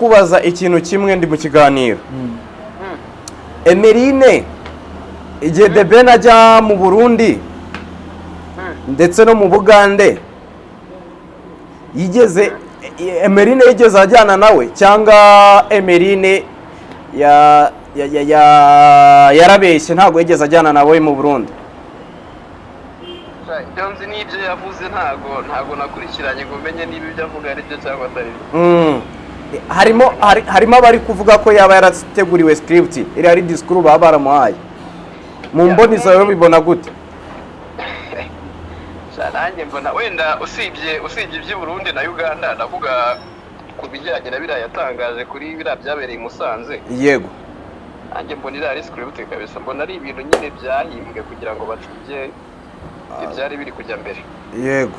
Kubaza ikintu kimwe, ndi mu kiganiro. Emerine, igihe The Ben ajya mu Burundi ndetse no mu Bugande, yigeze, Emerine yigeze ajyana nawe, cyangwa Emerine yarabeshye, ntabwo yigeze ajyana nawe mu Burundi? Ibyo nzi n'ibyo yavuze, ntago nakurikiranye ngo menye niba ibyo avuga ari byo cyangwa atari byo. Harimo abari kuvuga ko yaba yarateguriwe script, iriya ari disikuru baba baramuhaye. Mu mboni zawe bibona gute? Sha, nanjye mbona wenda usibye iby'i Burundi na Uganda, ndavuga ku bijyanye na biriya yatangaje kuri biriya byabereye i Musanze. Nanjye mbona iriya ari script kabisa, mbona ari ibintu nyine byahimbwe kugira ngo bacubye ibyari biri kujya mbere. Yego,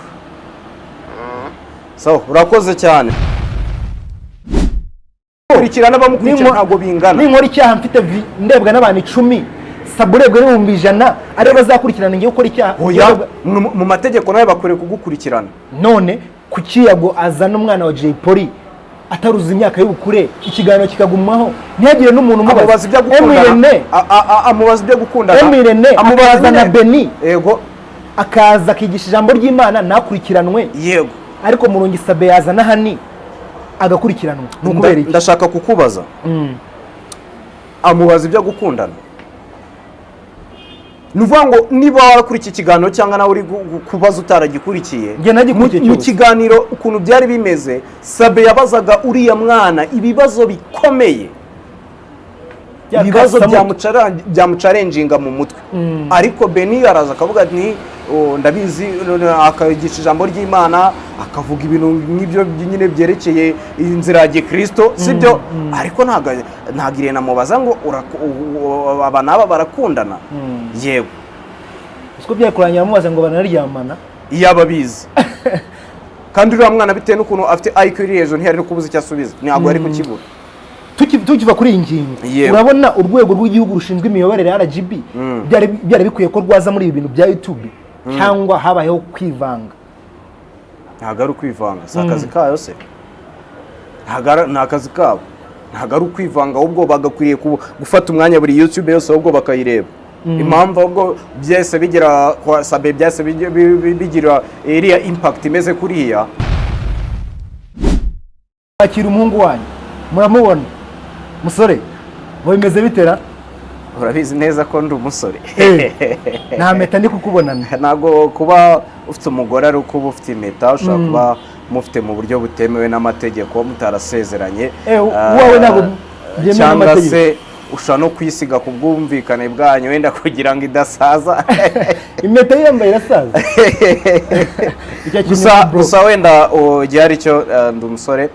so urakoze cyane. Kurikirana abamukurikira ntabwo bingana. Ninkora icyaha mfite ndebwa n'abantu 10, sabu urebwa n'100,000, aribo bazakurikirana ngiye gukora icyaha? Oya, mu mategeko nawe bakwiriye kugukurikirana. None kuki Yago azana umwana wa Jay Polly ataruza imyaka y'ubukure, ikiganiro kikagumaho, ntihagire n'umuntu amubaza umubaza? ibyo gukundana. Emirene Amubaza ibyo gukundana. Emirene amubaza akazana nyine- Beni, akaza akigisha ijambo ry'Imana, ntakurikiranwe. Ariko Murungi Sabe yazana Hani agakurikiranwa, ni ukubera iki? Ndashaka kukubaza, amubaza ibyo gukundana, ni ukuvuga ngo niba warakurikiye ikiganiro cyangwa nawe uri kubaza utaragikurikiye, Njye nagikurikiye mu cyose. kiganiro ukuntu byari bimeze, Sabe yabazaga uriya mwana ibibazo bikomeye, ibibazo byamuchallenginga mu mutwe, ariko Beni araza akavuga ati: "Oh, ndabizi," akayigisha ijambo ry'Imana, akavuga ibintu nk'ibyo nyine byerekeye inzira ya gikristo, sibyo? Ariko ntabwo Irene amubaza ngo aba n'aba barakundana. Yego. Siko byakurangira amubaza ngo baranaryamana? Iyo aba abizi kandi, uriya mwana bitewe n'ukuntu afite IQ iri hejuru, ntiyari no kubuza icyo asubiza, ntabwo yari kukibura. Tukiva kuri iyi ngingo, urabona urwego rw'igihugu rushinzwe imiyoborere, RGB, byari bikwiye ko rwaza muri ibi bintu bya YouTube, cyangwa habayeho kwivanga? Ntabwo ari ukwivanga, si akazi kayo se? Ntabwo ni akazi kabo, ntabwo ari ukwivanga, ahubwo bagakwiriye gufata umwanya buri YouTube yose ahubwo bakayireba. Impamvu ahubwo byose bigera kwa Sabe, byose bigira iriya impact imeze kuriya. Kwakira umuhungu wanyu, muramubona, musore, ngo bimeze bitera? Urabizi neza ko ndi umusore. Nta mpeta ndi kukubonana. Ntabwo kuba ufite umugore ari uko uba ufite impeta. Ushobora kuba mufite mu buryo butemewe n'amategeko, mutarasezeranye. Uwawe ntabwo byemewe cyangwa n'amategeko. se ushobora no kwisiga ku bwumvikane bwanyu, wenda kugira ngo idasaza. Impeta ye yambaye irasaza. Icyo kintu, Gusa bro. gusa wenda igihe ari cyo, ndi umusore,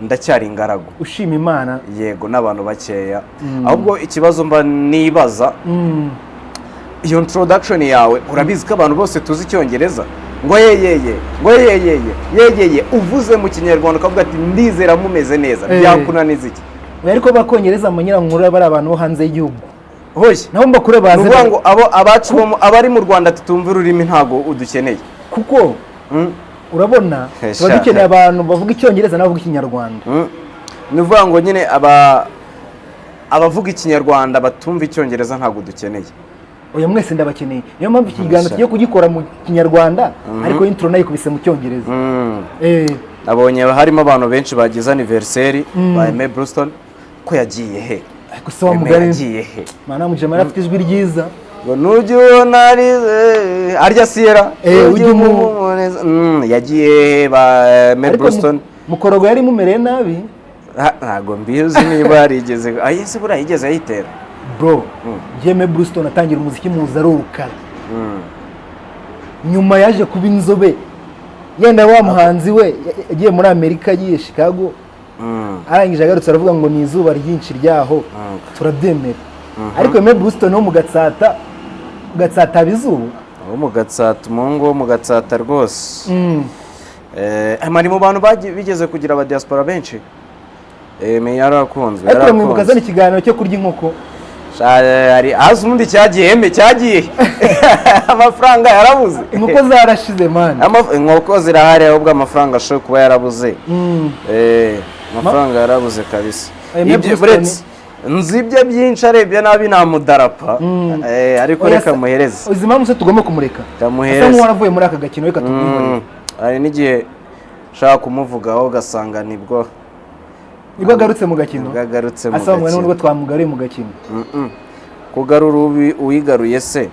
ndacyari ingaragu. Ushima Imana. Yego, n'abantu bakeya. Ahubwo ikibazo mba nibaza, iyo introduction yawe, urabizi ko abantu bose tuzi Icyongereza, ngo yeyeye, ngo yeyeye, yeyeye, uvuze mu Kinyarwanda ukavuga ati: "Ndizera mumeze neza," byakunaniza iki? Oya, ariko bakongereza mu nyirankuru bari abantu bo hanze y'igihugu. Hoya. Nabo mbakure Ni baze. ukuvuga ngo abo abacu abari mu Rwanda tutumva ururimi ntabwo udukeneye? Kuko urabona tuba dukeneye abantu bavuga Icyongereza n'abavuga Ikinyarwanda. Ni ukuvuga ngo nyine abavuga Ikinyarwanda batumva Icyongereza ntabwo dukeneye. Oya, mwese ndabakeneye. Niyo mpamvu iki kiganiro Sha. tugiye kugikora mu Kinyarwanda, ariko intro nayikubise mu Cyongereza. Nabonye harimo abantu benshi bagize anniversaire ba Aime Bluestone, ko yagiye he? Ariko se wa Aime mugani, yagiye he? mana, mujama yari afite ijwi ryiza. Ngo nujya ubona arize arya siyera. Ujye Yagiye he ba Aime Ariko Bluestone? Mukorogo yari imumereye nabi. Ntabwo mbizi niba yarigeze ayi se, buriya yigeze ayitera? Bro, Aime Bluestone atangira umuziki muzi ari urukara. Nyuma yaje kuba inzobe, yenda wa muhanzi we yagiye muri Amerika, yagiye Chicago, arangije agarutse aravuga ngo ni izuba ryinshi ryaho. Turabyemera, ariko Aime Bluestone wo mu Gatsata, Gatsata haba izuba. Wo mu Gatsata, umuhungu wo mu Gatsata rwose. Ari mu bantu bigeze kugira aba diaspora benshi. Menya yarakunzwe. Ariko uramwibuka Yarakunzwe. azana ikiganiro cyo kurya inkoko. Hari azi ubundi cyagiye eme, cyagiye, amafaranga yarabuze. Inkoko zarashize, man. Inkoko zirahari, ahubwo amafaranga ashobora kuba yarabuze. Amafaranga yarabuze kabisa. Aimé Ibyo Bluestone- buretse nzi ibye byinshi, arebye nabi namudarapa. Ariko Oya, reka muhereze. Uzi impamvu se tugomba kumureka? Kamuhereze. Asa nk'uwaravuye muri aka gakino, reka tumwihorere. Hari n'igihe ushaka kumuvugaho ugasanga nibwo Nibwo agarutse mu gakino. Nibwo agarutse mu Asaba ngo gakino. nubwo twamugaruye mu gakino. Kugarura uwigaruye se?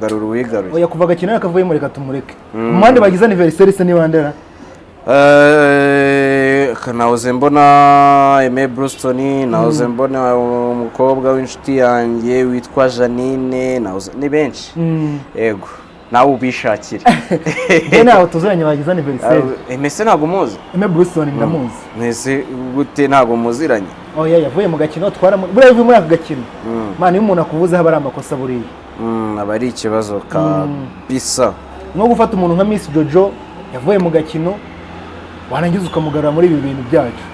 Garura uwigaruye. Oya, kuva agakino yakavuyemo, reka tumureke. Mu bandi bagize anniversaire se ni bandera? Nahoze mbona Aime Bluestone, nahoze mbona umukobwa w'inshuti yanjye witwa Janine, nahoze ni benshi. Yego, nawe ubishakire. Njye ntaho tuziranye bagize anniversaire. Aime se ntabwo umuzi? Aime Bluestone ndamuzi. Mwese gute ntabwo muziranye? Oya, yavuye mu gakino, twara buriya yavuye muri aka gakino. Mwana, iyo umuntu akuvuzeho aba ari amakosa buriya. Aba ari ikibazo kabisa. Nko gufata umuntu nka Miss Jojo yavuye mu gakino, warangiza ukamugarura muri ibi bintu byacu.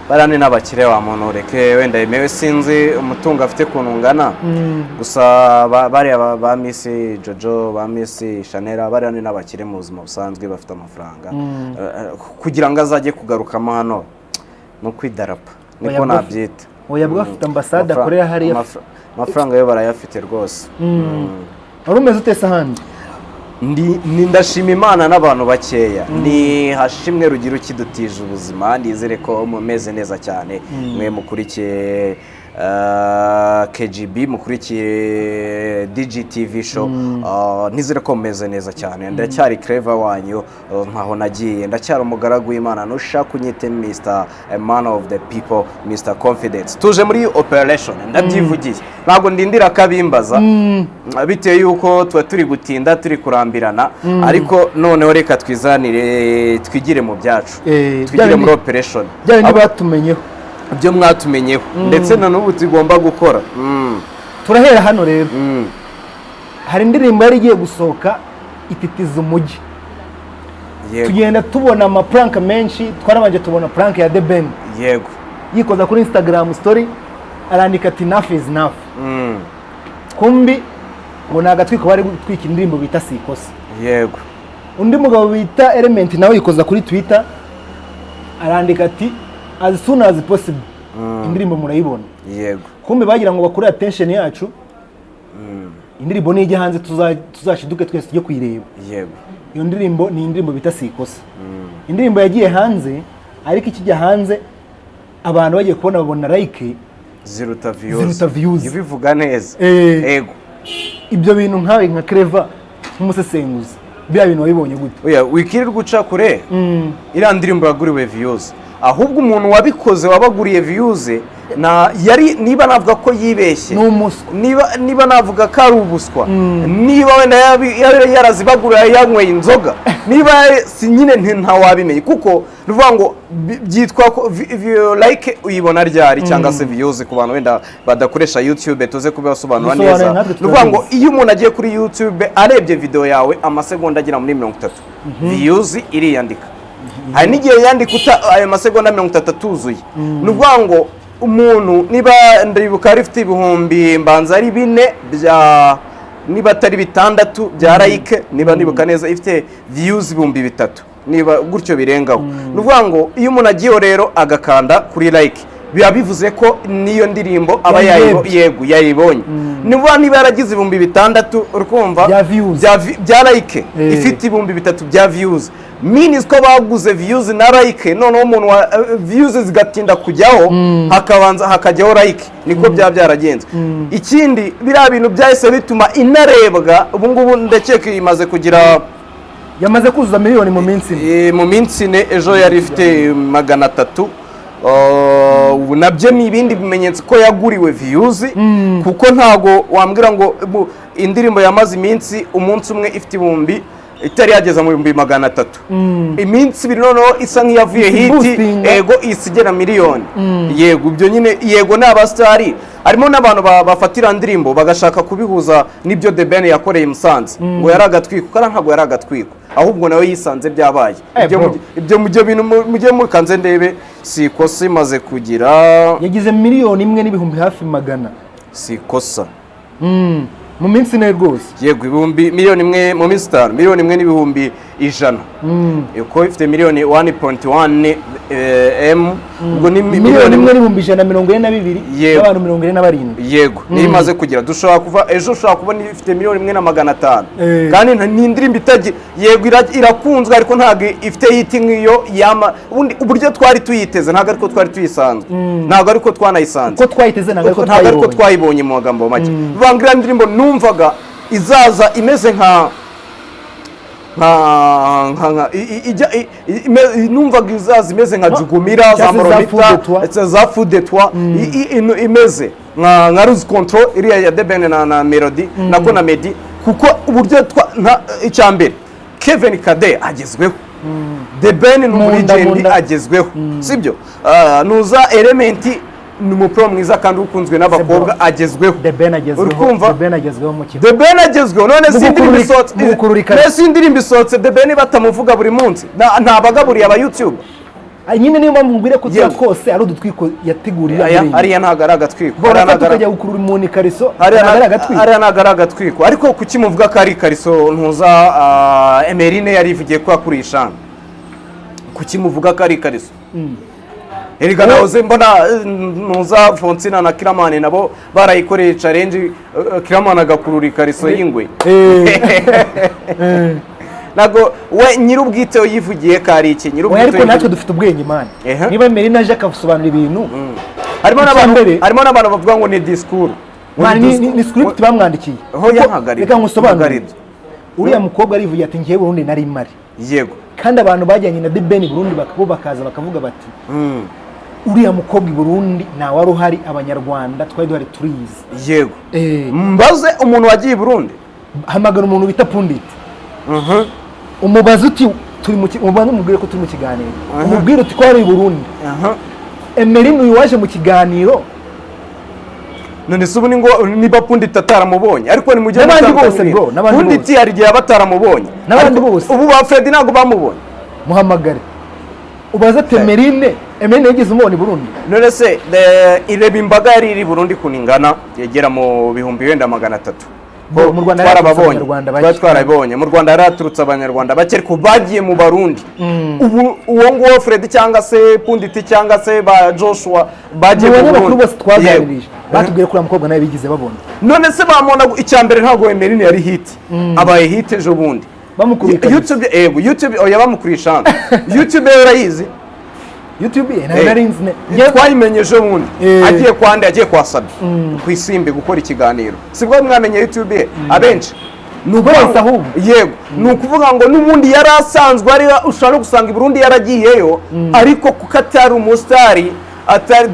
Bariya ni n'abakire wa muntu, ureke wenda yemewe, sinzi umutungo afite ukuntu ungana. Gusa bariya ba Miss Jojo, ba Miss Chanel, bariya ni n'abakire mu buzima busanzwe, bafite amafaranga. Kugira ngo azajye kugarukamo hano no kwidarapa niko Oya, nabyita. Oya, bwo afite ambasade akorera hariya. Amafaranga yo barayafite rwose. Wari umeze ute se ahandi? Ni ndashima Imana n'abantu bakeya. Ni hashimwe rugira ukidutije ubuzima. Nizere ko mumeze neza cyane, mwe mukurikiye KGB, mukurikiye DGTV show. Nizere ko mumeze neza cyane. Ndacyari Clever wanyu, ntaho nagiye, ndacyari umugaragu w'Imana. Nushaka unyite Mr Man of the People, Mr Confidence. Tuje muri operation, ndabyivugiye, ntabwo ndindira akabimbaza, bitewe yuko tuba turi gutinda, turi kurambirana. Ariko noneho reka twizanire, twigire mu byacu, twigire muri operation. Bya bindi batumenyeho. Ibyo mwatumenyeho ndetse na n'ubu tugomba gukora. Turahera hano rero. Hari indirimbo yari igiye gusohoka ititiza umujyi. Tugenda tubona amaprank menshi. Twarabanje tubona prank ya The Ben, yikoza kuri Instagram story, arandika ati "Enough is enough." Kumbi ngo ni agatwiko bari gutwika indirimbo bita Sikosa. Undi mugabo bita Element nawe yikoza kuri Twitter, arandika ati "As soon as possible indirimbo murayibona." Kumbe bagira ngo bakure attention yacu, indirimbo nijya hanze tuzashiduke twese tujye kuyireba. Iyo ndirimbo ni indirimbo bita Sikosa. Indirimbo yagiye hanze, ariko ikijya hanze abantu bagiye kubona babona like ziruta views. Ziruta views. Ubivuga neza. Ibyo bintu nkawe nka Clever, nk'umusesenguzi, biriya bintu wabibonye gute? Oya, wikirirwa uca kure. Iriya ndirimbo yaguriwe views, ahubwo umuntu wabikoze, wabaguriye views, na yari, niba navuga ko yibeshye, Ni umuswa. niba navuga ko ari ubuswa, niba wenda yarazibaguriye yanyweye inzoga, niba si nyine ntawabimenye, kuko ni ukuvuga ngo byitwa ko like uyibona ryari, cyangwa se views ku bantu wenda badakoresha YouTube, tuze kubibasobanura Dusobanure, neza. natwe Ni ukuvuga ngo turabizi. iyo umuntu agiye kuri YouTube arebye video yawe amasegonda agera muri 30, views iriyandika. Hari n'igihe yandika ayo masegonda 30 atuzuye. Ni ukuvuga ngo umuntu, niba ndibuka, yari ifite ibihumbi mbanza ari 4 bya, niba atari 6 bya like, niba ndibuka neza ifite views 3000, niba gutyo birengaho. Ni ukuvuga ngo iyo umuntu agiyeho rero agakanda kuri like, biba bivuze ko n'iyo ndirimbo aba Yayirebye. Yego, yayibonye. Niba yaragize 6000, urikumva, Bya views. bya like, ifite 3000 bya views, means ko baguze views na like. Noneho umuntu wa views zigatinda kujyaho, hakabanza hakajyaho like, niko byaba byaragenze. Ikindi, biriya bintu byahise bituma inarebwa. Ubu ngubu ndakeka imaze kugira Yamaze kuzuza miliyoni mu minsi 4. Mu minsi 4. Ejo yari ifite 300. Ubu nabyo ni ibindi bimenyetso ko yaguriwe views, kuko ntago wambwira ngo indirimbo yamaze iminsi, umunsi umwe ifite ibihumbi itari yageza mu 300,000, iminsi 2 noneho isa nk'iyavuye Isi hit. Boostinga. Ego, isi igera miliyoni. Yego, ibyo nyine, yego, ni abasitari. Harimo n'abantu bafatira indirimbo bagashaka kubihuza n'ibyo The Ben yakoreye i Musanze, ngo yari agatwiko. Kariya ntabwo yari agatwiko, ahubwo nawe yisanze byabaye. Ibyo Bro. Ibyo bintu mujye mukanze ndebe si ikosa imaze kugira. Yagize 1,100,000 n'ibihumbi hafi magana. Si ikosa. Mu minsi 4 rwose. Yego, ibihumbi 1,000,000 mu minsi 5, 1,100,000 n'ibihumbi. 100. Uko ifite miliyoni 1.1 m, ubwo ni miliyoni 1,142 Yego. n'abantu 47. Yego, niyo imaze kugira. Dushobora kuva ejo ushobora kubona ifite miliyoni 1,500. Eh. Kandi ni indirimbo itagira, yego, irakunzwe, ariko ntabwo ifite hit nk'iyo yama ubundi. Uburyo twari tuyiteze ntabwo ariko twari tuyisanzwe, ntabwo ariko twanayisanze. Uko twayiteze ntabwo ariko Ntabwo ariko twayibonye. Twayibonye. Mu magambo make, bivuga ngo iriya ndirimbo numvaga izaza imeze nka ijya numvaga izaza imeze nka Jugumira za Cyangwa se za Moromita, Fou de Toi. Za Fou de Toi, imeze nka Lose Control iriya ya The Ben na Melody, nako na Meddy, kuko uburyo icya mbere Kevin Kade agezweho, The Ben ni Munda, umu legend munda. agezweho, sibyo? Ah, nuza Element ni umupro mwiza kandi ukunzwe n'abakobwa, agezweho. The Ben agezweho. Uri kumva? The Ben agezweho mu kigo. The Ben agezweho. None si indirimbo isohotse, Mu gukurura ikariso. none si indirimbo isohotse, The Ben batamuvuga buri munsi? Ntabagaburiye aba YouTube? Ah, nyine niyo mpamvu ngwire ko turiya Yego. twose ari udutwiko yateguriye. Aya hariya ntabwo ari agatwiko. Hariya Borasa ntabwo ari- tukajya gukurura umuntu ikariso, hariya ntabwo ari agatwiko. Hariya ntabwo ari agatwiko. Ariko kuki muvuga ko ari ikariso? Ntuza Emerine yarivugiye ko yakuriye ishanga, kuki muvuga ko ari ikariso? Erega nahoze mbona ntuza Fonsina na Kiramani nabo barayikoreye challenge, Kiramani agakurura ikariso y'ingwe. Ntabwo we nyir'ubwite we yivugiye ko ari iki Oya, nyir'ubwite ariko natwe yivugiye- dufite ubwenge, man. Ehe. Niba Emerine aje akasobanura ibintu, Harimo icya n'abantu mbere- harimo n'abantu bavuga ngo ni disikuru. Man, ni script bamwandikiye. Hoya, Kuko- ntabwo ari Reka ntabwo ari ngusobanurire. ibyo. Uriya mukobwa arivuye ati: "Ngewe Burundi nari mari." Kandi abantu bajyanye na The Ben Burundi bo bakaza bakavuga bati: "Uriya mukobwa i Burundi nta wari uhari, Abanyarwanda twari duhari turizi." Mbaze umuntu wagiye i Burundi. Hamagara umuntu bita Pundit, umubaze uti turi mu umubaze, umubwire ko turi mu kiganiro, umubwire uti ko wari i Burundi. Emeline uyu waje mu kiganiro. None se ubu ni ngo niba Pundit ataramubonye, ariko ni mujye N'abandi mutandukanya bose, ibintu. bro, n'abandi Pundit bose. hari igihe yaba ataramubonye. N'abandi Ariko bose. ubu ba Freddy ntabwo bamubonye. Muhamagare ubaze ati: "Emeline, Emeline yigeze umubona i Burundi?" None se ireba imbaga yari iri i Burundi ukuntu ingana, yagera mu bihumbi wenda 300. Bro, mu Rwanda hari haturutse Twarababonye. Abanyarwanda bake. Twari twarabibonye, mu Rwanda hari haturutse Abanyarwanda bake, ariko bagiye mu Barundi. Ubu uwo nguwo Freddy cyangwa se Pundit cyangwa se ba Joshua bagiye Mu mu banyamakuru Burundi. bose twaganirije Yego. batubwiye ko uriya mukobwa nawe bigeze babona. None se bamubona? Icya mbere, ntabwo Emeline yari hit, abaye hit ejo bundi. Bamukuriye ikariso. YouTube, yego, YouTube, oya, bamukuriye ishanga. YouTube yo urayizi? YouTube nayo nari nzi Twayimenye ejo bundi. Agiye kwa nde? Agiye kwa Sabi ku Isimbi gukora ikiganiro, sibwo mwamenye YouTube ye abenshi? Ni ukuvuga Wese ngo- ahubwo. Yego, ni ukuvuga ngo n'ubundi yari asanzwe ari, ushobora no gusanga i Burundi yaragiyeyo, ariko kuko atari umusitari, atari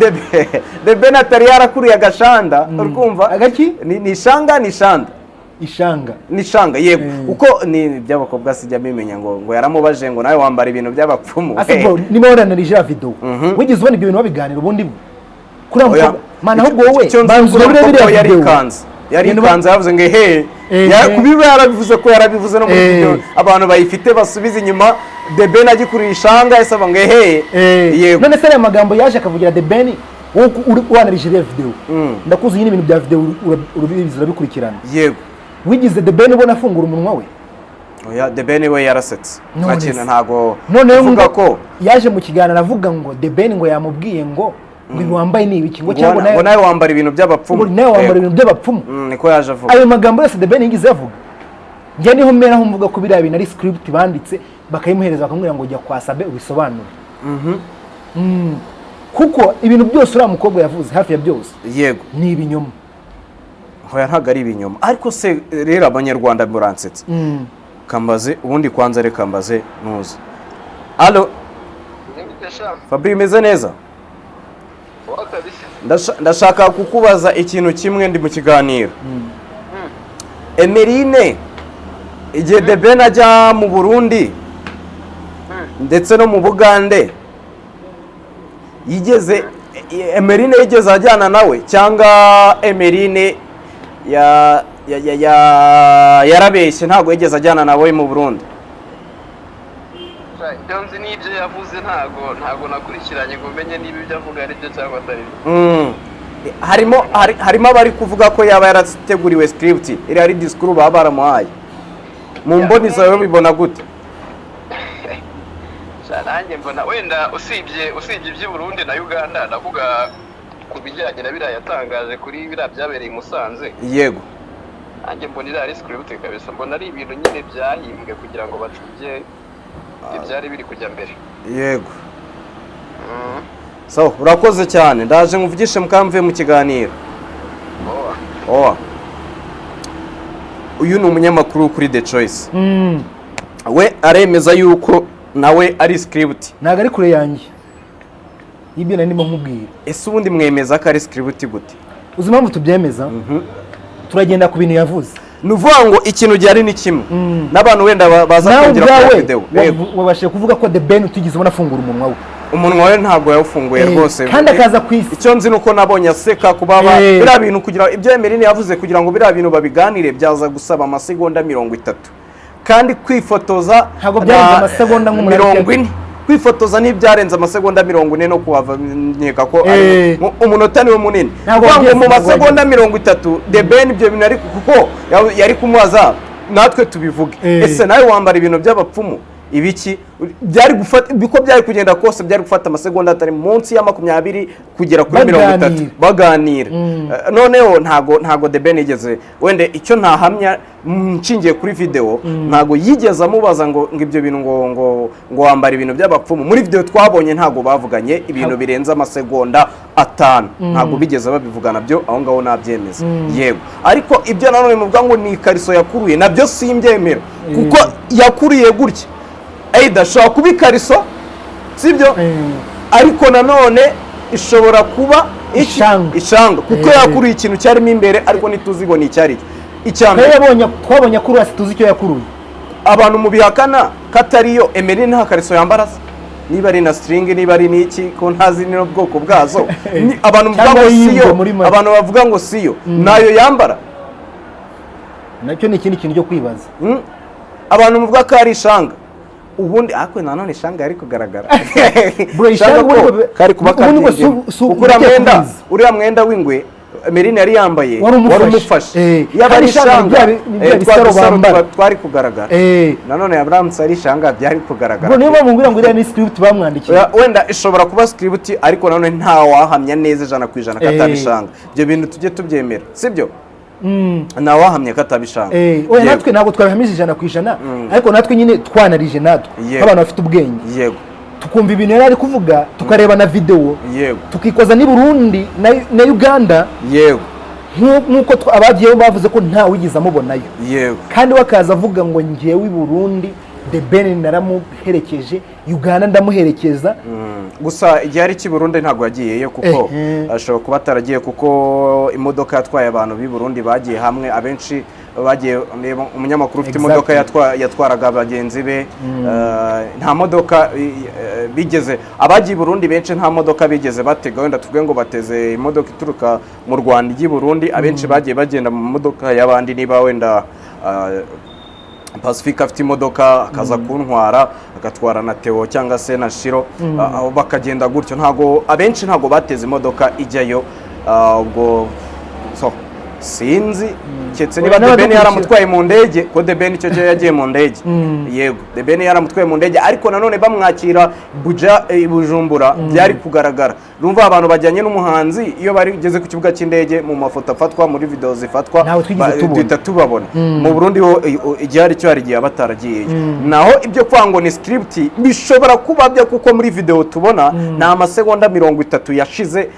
The Ben, atari yarakuriye agashanda, uri kumva? Agaki? Ni ishanga, ni ishanda. Ishanga. Ni shanga, yego, kuko ni iby'abakobwa, sijya mbimenya ngo yaramubaje ngo: "Nawe wambara ibintu by'abapfumu?" Ase bro, niba waranarije ya video, wigeze ubona ibyo bintu babiganira ubundi bwo kuri uriya Oya. mukobwa? Man, ahubwo wowe Icyo nzi banza kuri urebe uwo biriya mukobwa, yari video. ikanze, yari Ibintu ikanze, yavuze ngo ehe. Kubiba yarabivuze, ko yarabivuze no muri video, abantu bayifite basubize inyuma, The Ben agikuriye ishanga yahise avuga ngo ehe. Yego. None se ariya magambo yaje akavugira The Ben, wowe uri wanarije iriya video, ndakuzi nyine, ibintu bya video urabizi, urabikurikirana. Yego. Wigize The Ben ubona afungura umunwa we? Oya, The Ben we yarasetse. None Nta kintu se. ntago Noneho uvuga ngo ko yaje mu kiganiro avuga ngo The Ben ngo yamubwiye ngo ibi wambaye ni ibiki, ngo cyangwa ngo nawe wambara ibintu by'abapfumu. Ngo nawe wambara ibintu by'abapfumu. Niko yaje avuga. Ayo magambo yose The Ben yigeze avuga? Njye niho mera aho mvuga ko biriya bintu ari script banditse bakayimuhereza, bakamubwira ngo: "Jya kwa Sabe ubisobanure." Kuko ibintu byose uriya mukobwa yavuze, hafi ya byose, ni ibinyoma. Hoya, ntabwo ari ibinyoma. Ariko se rero Abanyarwanda muransetsa. Kambaze ubundi kwanza, reka mbaze ntuzi. Allo? Fabri, umeze neza? Kabisa. Ndashaka kukubaza ikintu kimwe, ndi mu kiganiro. Emerine, igihe The Ben ajya mu Burundi ndetse no mu Bugande, yigeze, Emerine yigeze ajyana nawe, cyangwa Emerine ya ya ya ya yarabeshye, ntabwo yigeze ajyana nawe mu Burundi? Ibyo nzi n'ibyo yavuze, ntago nakurikiranye ngo menye niba ibyo avuga ari byo cyangwa atari byo. Harimo abari kuvuga ko yaba yarateguriwe script, iriya ari disikuru baba baramuhaye. Mu mboni zawe bibona gute? Nanjye mbona wenda usibye iby'i Burundi na Uganda, ndavuga ku bijyanye na biriya yatangaje kuri biriya byabereye i Musanze. Yego. Nanjye mbona iriya ari script kabisa, mbona ari ibintu nyine byahimbwe kugira ngo bacubye ibyari biri kujya mbere. Yego. So urakoze cyane, ndaje nkuvugishe mukamve mu kiganiro. Oh. Owa, uyu ni umunyamakuru kuri The Choice. We aremeza yuko nawe ari script. Ntabwo ari kure yanjye y'ibyo nari ndimo nkubwira. Ese ubundi mwemeza ko ari script gute? Uzi impamvu tubyemeza? Turagenda ku bintu yavuze. Ni ukuvuga ngo ikintu gihari ni kimwe, n'abantu wenda baza Nawe kongera kureba ubwawe video. Yego. Wabashije kuvuga ko The Ben utigeze ubona afungura umunwa we. Umunwa we ntabwo yawufunguye rwose. Kandi akaza ku isi. Icyo nzi ni uko nabonye aseka kuba biriya bintu, kugira ibyo Emeline yavuze, kugira ngo biriya bintu babiganire byaza gusaba amasegonda 30, kandi kwifotoza Ntabwo byarenze amasegonda nk'umunani. 40. Kwifotoza ntibyarenze amasegonda 40, no kuhava nkeka ko ari umunota niwo munini. Ntabwo Kuvuga ngo wageze, mu ntabwo masegonda wageze. 30 The Ben ibyo bintu, ariko kuko yari kumubaza natwe tubivuge. Ese nawe wambara ibintu by'abapfumu ibiki? Byari gufata, uko byari kugenda kose byari gufata amasegonda atari munsi ya 20 kugera kuri 30 Baganira. Baganira. Noneho ntago The Ben yigeze, wenda icyo ntahamya, nshingiye kuri video, ntago yigeze amubaza ngo ibyo bintu ngo wambara ibintu by'abapfumu. Muri video twabonye ntago bavuganye ibintu birenze amasegonda 5, ntago bigeze babivugana byo aho ngaho nabyemeza, yego. Ariko ibyo nanone muvuga ngo ni ikariso yakuruye, nabyo simbyemera, kuko yakuriye gutya, either ashobora kuba ikariso, sibyo? Ariko nanone ishobora kuba iki? Ishanga. Ishanga, kuko yakuruye ikintu cyarimo imbere, ariko ntituzi ngo ni icyari cyo. Icya Twari mbere, twabonye akuruye, tuzi icyo yakuruye. Abantu mubihakana ko atariyo, Emeline nta kariso yambara se? Niba ari na string, niba ari n'iki, ko ntazi n'ubwoko bwazo. Abantu bavuga Cyangwa ngo yibwe siyo, muri make. abantu bavuga ngo siyo, nayo yambara. Nacyo ni ikindi kintu cyo kwibaza. Abantu muvuga ko ari ishanga, ubundi ariko nanone ishanga yari kugaragara. Bro, ishanga Ishanga ko kari kuba ubundi ngo kabyinjemo. su Kuko uriya ugiye mwenda, kubizi. uriya mwenda w'ingwe Emeline yari yambaye Wari umufashe. Umufashe. Yaba Kandi ari ishanga ishanga, ni bya twa bisaro dusaro bambara. twari kugaragara. Nanone yaramutse ari ishanga byari kugaragara. Bro, niyo mpamvu mbwira ngo iriya ni script bamwandikiye. Oya, wenda ishobora kuba script, ariko nanone nta wahamya neza 100% ko ataba ishanga. Ibyo bintu tujye tubyemera, sibyo? Nta wahamya ko ataba ishanga. Oya, Yego. natwe ntabwo twabihamije 100%, ariko natwe nyine twanarije natwe nk'abantu bafite ubwenge, tukumva ibintu yari ari kuvuga, tukareba na video, tukikoza n'i Burundi na Uganda, nk'uko abagiyeyo bavuze ko nta wigeze amubonayo, kandi we akaza avuga ngo ngewe i Burundi The Ben naramuherekeje, Uganda ndamuherekeza. Gusa igihe ari cy'i Burundi ntabwo yagiyeyo, kuko ashobora kuba ataragiye, kuko imodoka yatwaye abantu b'i Burundi bagiye hamwe, abenshi bagiye, niba umunyamakuru ufite imodoka yatwaraga bagenzi be, nta modoka bigeze, abagiye i Burundi benshi nta modoka bigeze batega, wenda tuvuge ngo bateze imodoka ituruka mu Rwanda ijya i Burundi. Abenshi bagiye bagenda mu modoka y'abandi, niba wenda Pacifique afite imodoka akaza kuntwara, agatwara na Theo cyangwa se na Shiro, aho bakagenda gutyo. Ntago abenshi ntago bateze imodoka ijyayo. Ubwo so sinzi, keretse niba Oya, The Ben n'abadukurikira. yaramutwaye mu ndege, ko The Ben icyo gihe yagiye mu ndege. Yego, The Ben yaramutwaye mu ndege, ariko nanone bamwakira Buja, Bujumbura byari kugaragara. Urumva abantu bajyanye n'umuhanzi iyo bari geze ku kibuga cy'indege, mu mafoto afatwa, muri video zifatwa, Ntawe twigeze tubona. Duhita tubabona. Mu Burundi ho igihari cyo hari igihe aba ataragiyeyo. Naho ibyo kuvuga ngo ni script bishobora kuba byo, kuko muri video tubona ni amasegonda 30 yashize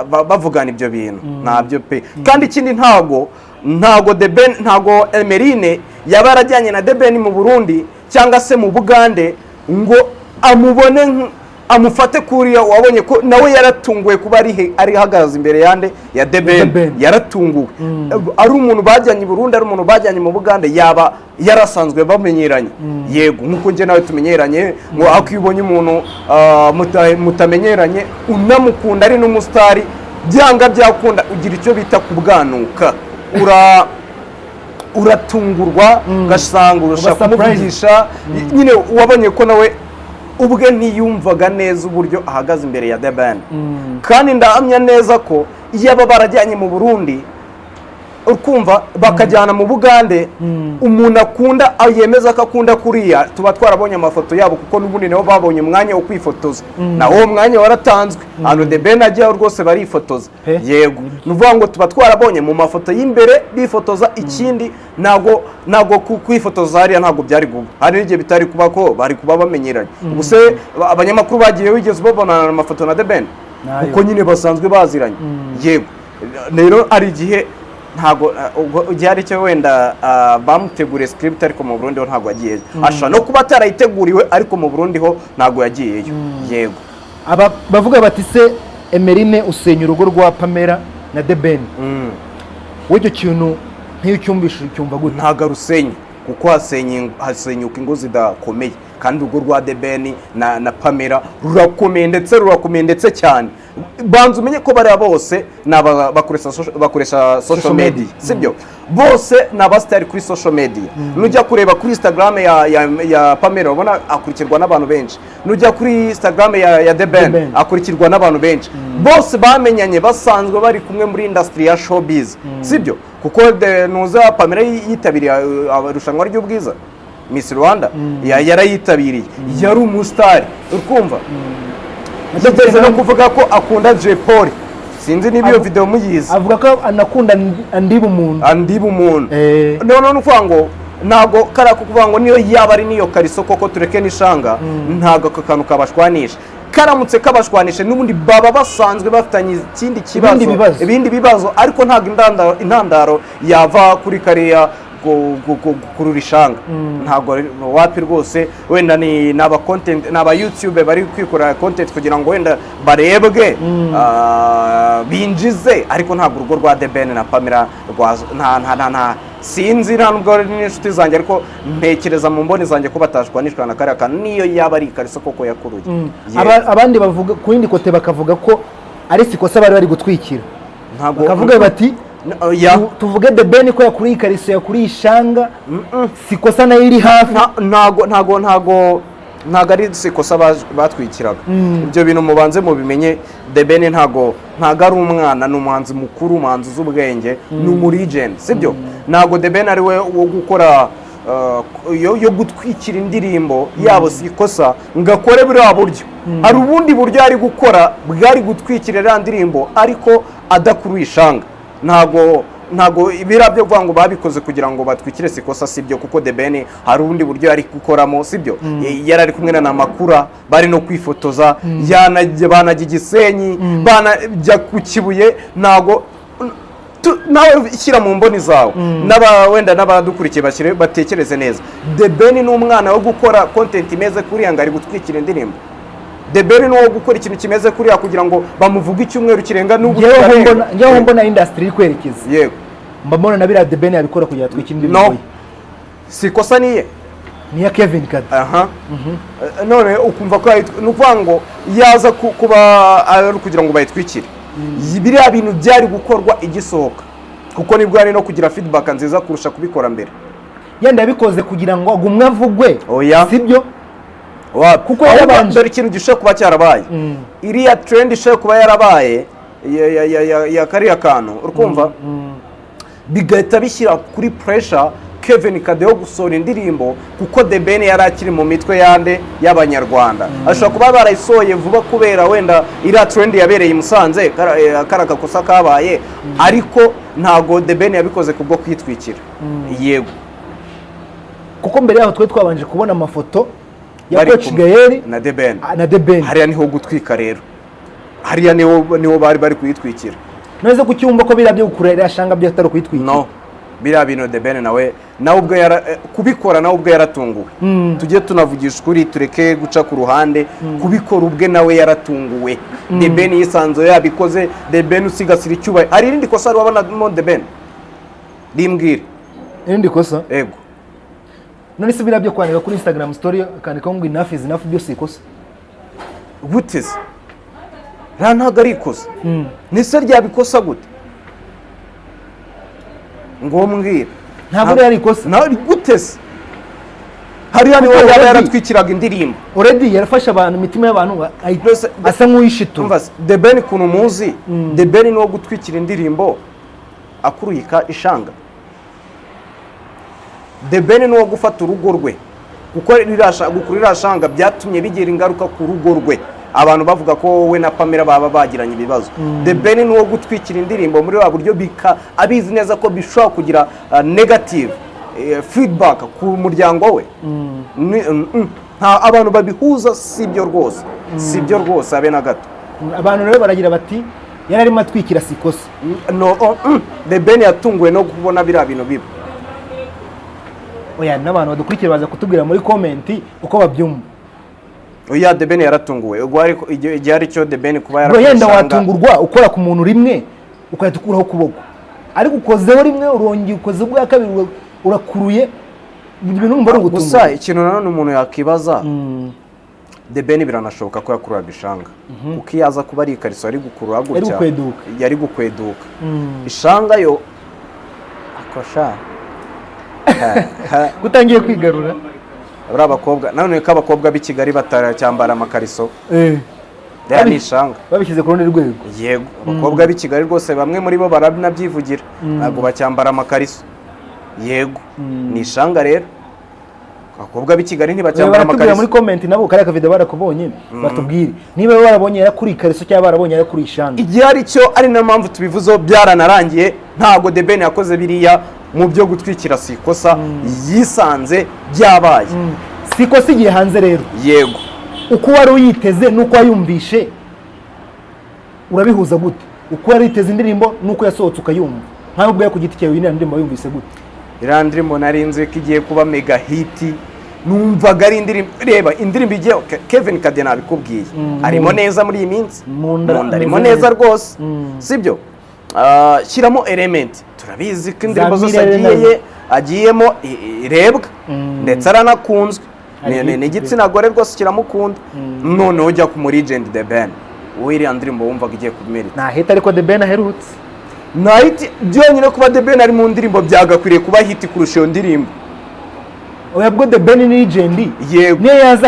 bavugana ibyo bintu, ntabyo pe. Kandi ikindi, ntago The Ben, ntago Emeline yaba yarajyanye na The Ben mu Burundi cyangwa se mu Bugande ngo amubone amufate kuriya. Wabonye ko nawe yaratunguwe kuba ari ahagaze imbere yande, ya The The Ben. Ben. Yaratunguwe. Ari umuntu bajyanye i Burundi, ari umuntu bajyanye mu Bugande, yaba yarasanzwe bamenyeranye. Yego, nk'uko njye nawe tumenyeranye, ngo ako iyo ubonye umuntu mutamenyeranye, unamukunda, ari n'umusitari, byanga byakunda ugira icyo bita kubwanuka, uratungurwa, ugasanga urashaka Uba surprised. kumuvugisha nyine. Wabonye ko nawe ubwe ntiyumvaga neza uburyo ahagaze imbere ya The Ben. Kandi ndahamya neza ko iyo aba barajyanye mu Burundi Ukumva bakajyana mu Bugande umuntu akunda, yemeza ko akunda kuriya. Tuba twarabonye amafoto yabo, kuko n'ubundi nabo babonye umwanya wo kwifotoza, nawo uwo mwanya waratanzwe ahantu The Ben ajyaho rwose barifotoza. Pe. Yego, ni ukuvuga ngo tuba twarabonye mu mafoto y'imbere bifotoza. Ikindi, ntabwo kwifotoza hariya ntabwo byari kuba, hari n'igihe bitari kuba ko bari kuba bamenyeranye. Ubu se abanyamakuru bagiye, wigeze ubabonana amafoto na The Ben? Nayo. Kuko nyine basanzwe baziranye. Yego, rero hari igihe ntabwo ubwo igihe ari cyo wenda bamuteguriye script, ariko mu Burundi ho ntabwo yagiyeyo. Ashobora no kuba atarayiteguriwe, ariko mu Burundi ho ntabwo yagiyeyo, yego. Aba bavuga bati: "Se Emeline usenya urugo rwa Pamela na The Ben?" Wowe icyo kintu nk'iyo ucyumvishe ucyumva gute? Ntabwo arusenya, kuko hasenyuka ingo zidakomeye, kandi urugo rwa The Ben na Pamela rurakomeye, ndetse rurakomeye ndetse cyane. Banza umenye ko bariya bose ni bakoresha social Social media, media. Sibyo? Bose ni abasitari kuri social media. Nujya kureba kuri Instagram ya Pamela, ubona akurikirwa n'abantu benshi. Nujya kuri Instagram ya The Ben, The Ben. akurikirwa n'abantu benshi. Bose bamenyanye basanzwe bari kumwe muri industry ya showbiz, sibyo? Kuko nuza Pamela yitabiriye irushanwa ry'ubwiza Miss Rwanda, yarayitabiriye, yari umusitari. Urkumva yigeze no kuvuga ko akunda Jay Polly, sinzi niba iyo video muyizi. Avuga ko anakunda Andy Bumuntu. Andy Bumuntu. Noneho ni ukuvuga ngo ntabwo kariya ko kuvuga ngo niyo yaba ari n'iyo kariso koko, tureke n'ishanga, ntabwo aka kantu kabashwanisha. Karamutse kabashwanisha, n'ubundi baba basanzwe bafitanye ikindi kibazo, Ibindi bibazo. Ibindi bibazo, ariko ntabwo intandaro yava kuri kariya kurura ishanga. Ntabwo wapi rwose. Wenda ni aba content, ni aba YouTube bari kwikorera content kugira ngo wenda barebwe, binjize, ariko ntabwo urugo rwa The Ben na Pamela rwa nta sinzi, nta nubwo ari n'inshuti zanjye, ariko ntekereza mu mboni zanjye ko batashwanishwa na kariya kantu, niyo yaba ari ikariso koko yakuruye. Yego. Abandi bavuga ku yindi côté, bakavuga ko ari sikosa bari bari gutwikira, Ntabwo bakavuga bati: Ya. "Tuvuge The Ben ko yakuriye ikariso, yakuriye ishanga, sikosa nayo iri hafi." Ntago ari sikosa batwikiraga. Ibyo bintu mubanze mubimenye. The Ben ntago ari umwana, ni umuhanzi mukuru, umuhanzi uzi ubwenge, ni umulegend, sibyo? Ntago The Ben ari we wo gukora yo gutwikira indirimbo yabo sikosa ngo akore buriya buryo. Hari ubundi buryo ari gukora bwari gutwikira iriya ndirimbo, ariko adakuruye ishanga. Ntago biriya byo kuvuga ngo babikoze kugira ngo batwikire sikosa sibyo, kuko The Ben hari ubundi buryo yari gukoramo, sibyo? Yari ari kumwe na Namakura, bari no kwifotoza, banajya i Gisenyi, banajya ku Kibuye. Ntago nawe shyira mu mboni zawe, n'aba wenda n'abadukurikiye bashyire batekereze neza. The Ben ni umwana wo gukora content imeze kuriya ngo ari gutwikira indirimbo? The Ben ni uwo gukora ikintu kimeze kuriya kugira ngo bamuvuge icyumweru kirenga n'ubu Njyewe aho kirarenga? Njyewe aho mbona industry iri kwerekeza, mba mbona na biriya The Ben yabikora kugira atwike indirimbo No. ye. Si ikosa niye. Ni iya Kevin Kade. Aha. None ukumva ko ni ukuvuga ngo yaza kuba ari ukugira ngo bayitwikire, biriya bintu byari gukorwa igisohoka, kuko nibwo hari no kugira feedback nziza kurusha kubikora mbere. Yenda yabikoze kugira ngo agumwe avugwe. Oya. Sibyo? Wapi. Kuko Ahubwo yarabanje. dore ikintu gishobora kuba cyarabaye, iriya trend ishobora kuba yarabaye ya kariya kantu, urikumva bigahita bishyira kuri pressure Kevin Kade yo gusohora indirimbo, kuko The Ben yari akiri mu mitwe yande y'Abanyarwanda. Ashobora kuba barayisohoye vuba kubera wenda iriya trend yabereye i Musanze, kara gakosa kabaye, ariko ntago The Ben yabikoze kubwo kwitwikira, yego. Kuko mbere yaho twari twabanje kubona amafoto ya Bari Coach kumwe Gael na The Ben. Na The Ben. Hariya niho gutwika rero, hariya niho bari kuyitwikira. None kucyumva ko biriya byo gukurura iriya shanga byo atari ukuyitwikira? No, biriya bintu The Ben nawe ubwe kubikora, nawe ubwe yaratunguwe. Tujye tunavugisha ukuri, tureke guca ku ruhande. Kubikora ubwe nawe yaratunguwe. The Ben yisanzuye yabikoze. The Ben usigasira icyubahiro, hari irindi kosa wabonamo The Ben? Rimbwire. Irindi kosa? Ego. None se biriya byo kwandika kuri Instagram story akandikaho ngo "enough is enough" byose ikosa? Gute se? Ririya ntabwo ari ikosa. Nise ryabikosa gute? Ngo mbwira. Ntabwo rero ari ikosa. Gute se? Hariya niho Kuko yaba yaratwikiraga indirimbo. Already yarafashe abantu, imitima y'abantu asa nk'uyishitura. Umva se, The Ben ukuntu muzi, The Ben ni uwo gutwikira indirimbo. Akuruyika ishanga. The Ben ni uwo gufata urugo rwe, kuko gukura iriya shanga byatumye bigira ingaruka ku rugo rwe, abantu bavuga ko we na Pamela baba bagiranye ibibazo. The Ben ni uwo gutwikira indirimbo muri wa buryo, bika abizi neza ko bishobora kugira negative feedback ku muryango we. Nta abantu babihuza, si byo rwose, si byo rwose, habe na gato. Abantu rero baragira bati yari arimo atwikira, si ikosa. No, oh, The Ben yatunguwe no kubona biriya bintu biba. Oya, n'abantu badukurikiye baza kutubwira muri comment uko babyumva. Oya, The Ben yaratunguwe. Ubwo ariko igihe ari cyo The Ben kuba Bro, yenda yarakoze. Watungurwa ukora ku muntu rimwe ugahita ukuraho ukuboko, ariko ukozeho rimwe, urongeye ukoze ubwa kabiri, urakuruye, ibyo bintu numva ari Gusa ugutungurwa. ikintu nanone umuntu yakibaza, The Ben biranashoboka ko yakururaga ishanga, kuko iyo aza kuba ari ikariso yari gukurura gutya, gukweduka. Yari gukweduka. Ishanga yo akosha. Gutangiye kwigarura. Buriya abakobwa nanone, ko abakobwa b'i Kigali bataracyambara amakariso, ririya ni ishanga. Babishyize ku rundi rwego. Yego, abakobwa b'i Kigali rwose bamwe muri bo baranabyivugira, ntabwo bacyambara amakariso. Yego, ni ishanga rero, abakobwa b'i Kigali ntibacyambara Baratubwira muri amakariso. comment nabo, kariya kavideo barakubonye, batubwire niba barabonye yarakuriye ikariso cyangwa barabonye yarakuriye ishanga. Igihe ari cyo, ari nayo mpamvu tubivuzeho, byaranarangiye. Ntabwo The Ben yakoze biriya mu byo gutwikira, si ikosa, yisanze byabaye. Si ikosa, igihe hanze rero. Yego. Uko wari uyiteze n'uko wayumvishe urabihuza gute? Uko wari uyiteze indirimbo n'uko yasohotse ukayumva, nkawe ubwawe ku giti cyawe, iriya ndirimbo wayumvise gute? Iriya ndirimbo nari nzi ko igiye kuba mega hit, numvaga ari indirimbo, reba indirimbo igiye. Kevin Kade nabikubwiye, arimo neza muri iyi minsi. Mu nda. Mu nda arimo Ameze neza neza. rwose, sibyo? Ah, shyiramo Element, turabizi ko indirimbo Za zose Mirelle agiye nazo. agiyemo irebwa, ndetse aranakunzwe. Ari Ni hit. igitsina gore rwose kiramukunda. Noneho ujya ku muri legend The Ben, wowe iriya ndirimbo wumvaga igiye kumerita? Nta hit, ariko The Ben aherutse. Nta hit byonyine, kuba The Ben ari mu ndirimbo byagakwiriye kuba hit kurusha iyo ndirimbo. Oya, bwo The Ben ni legend. Yego. Niyo yaza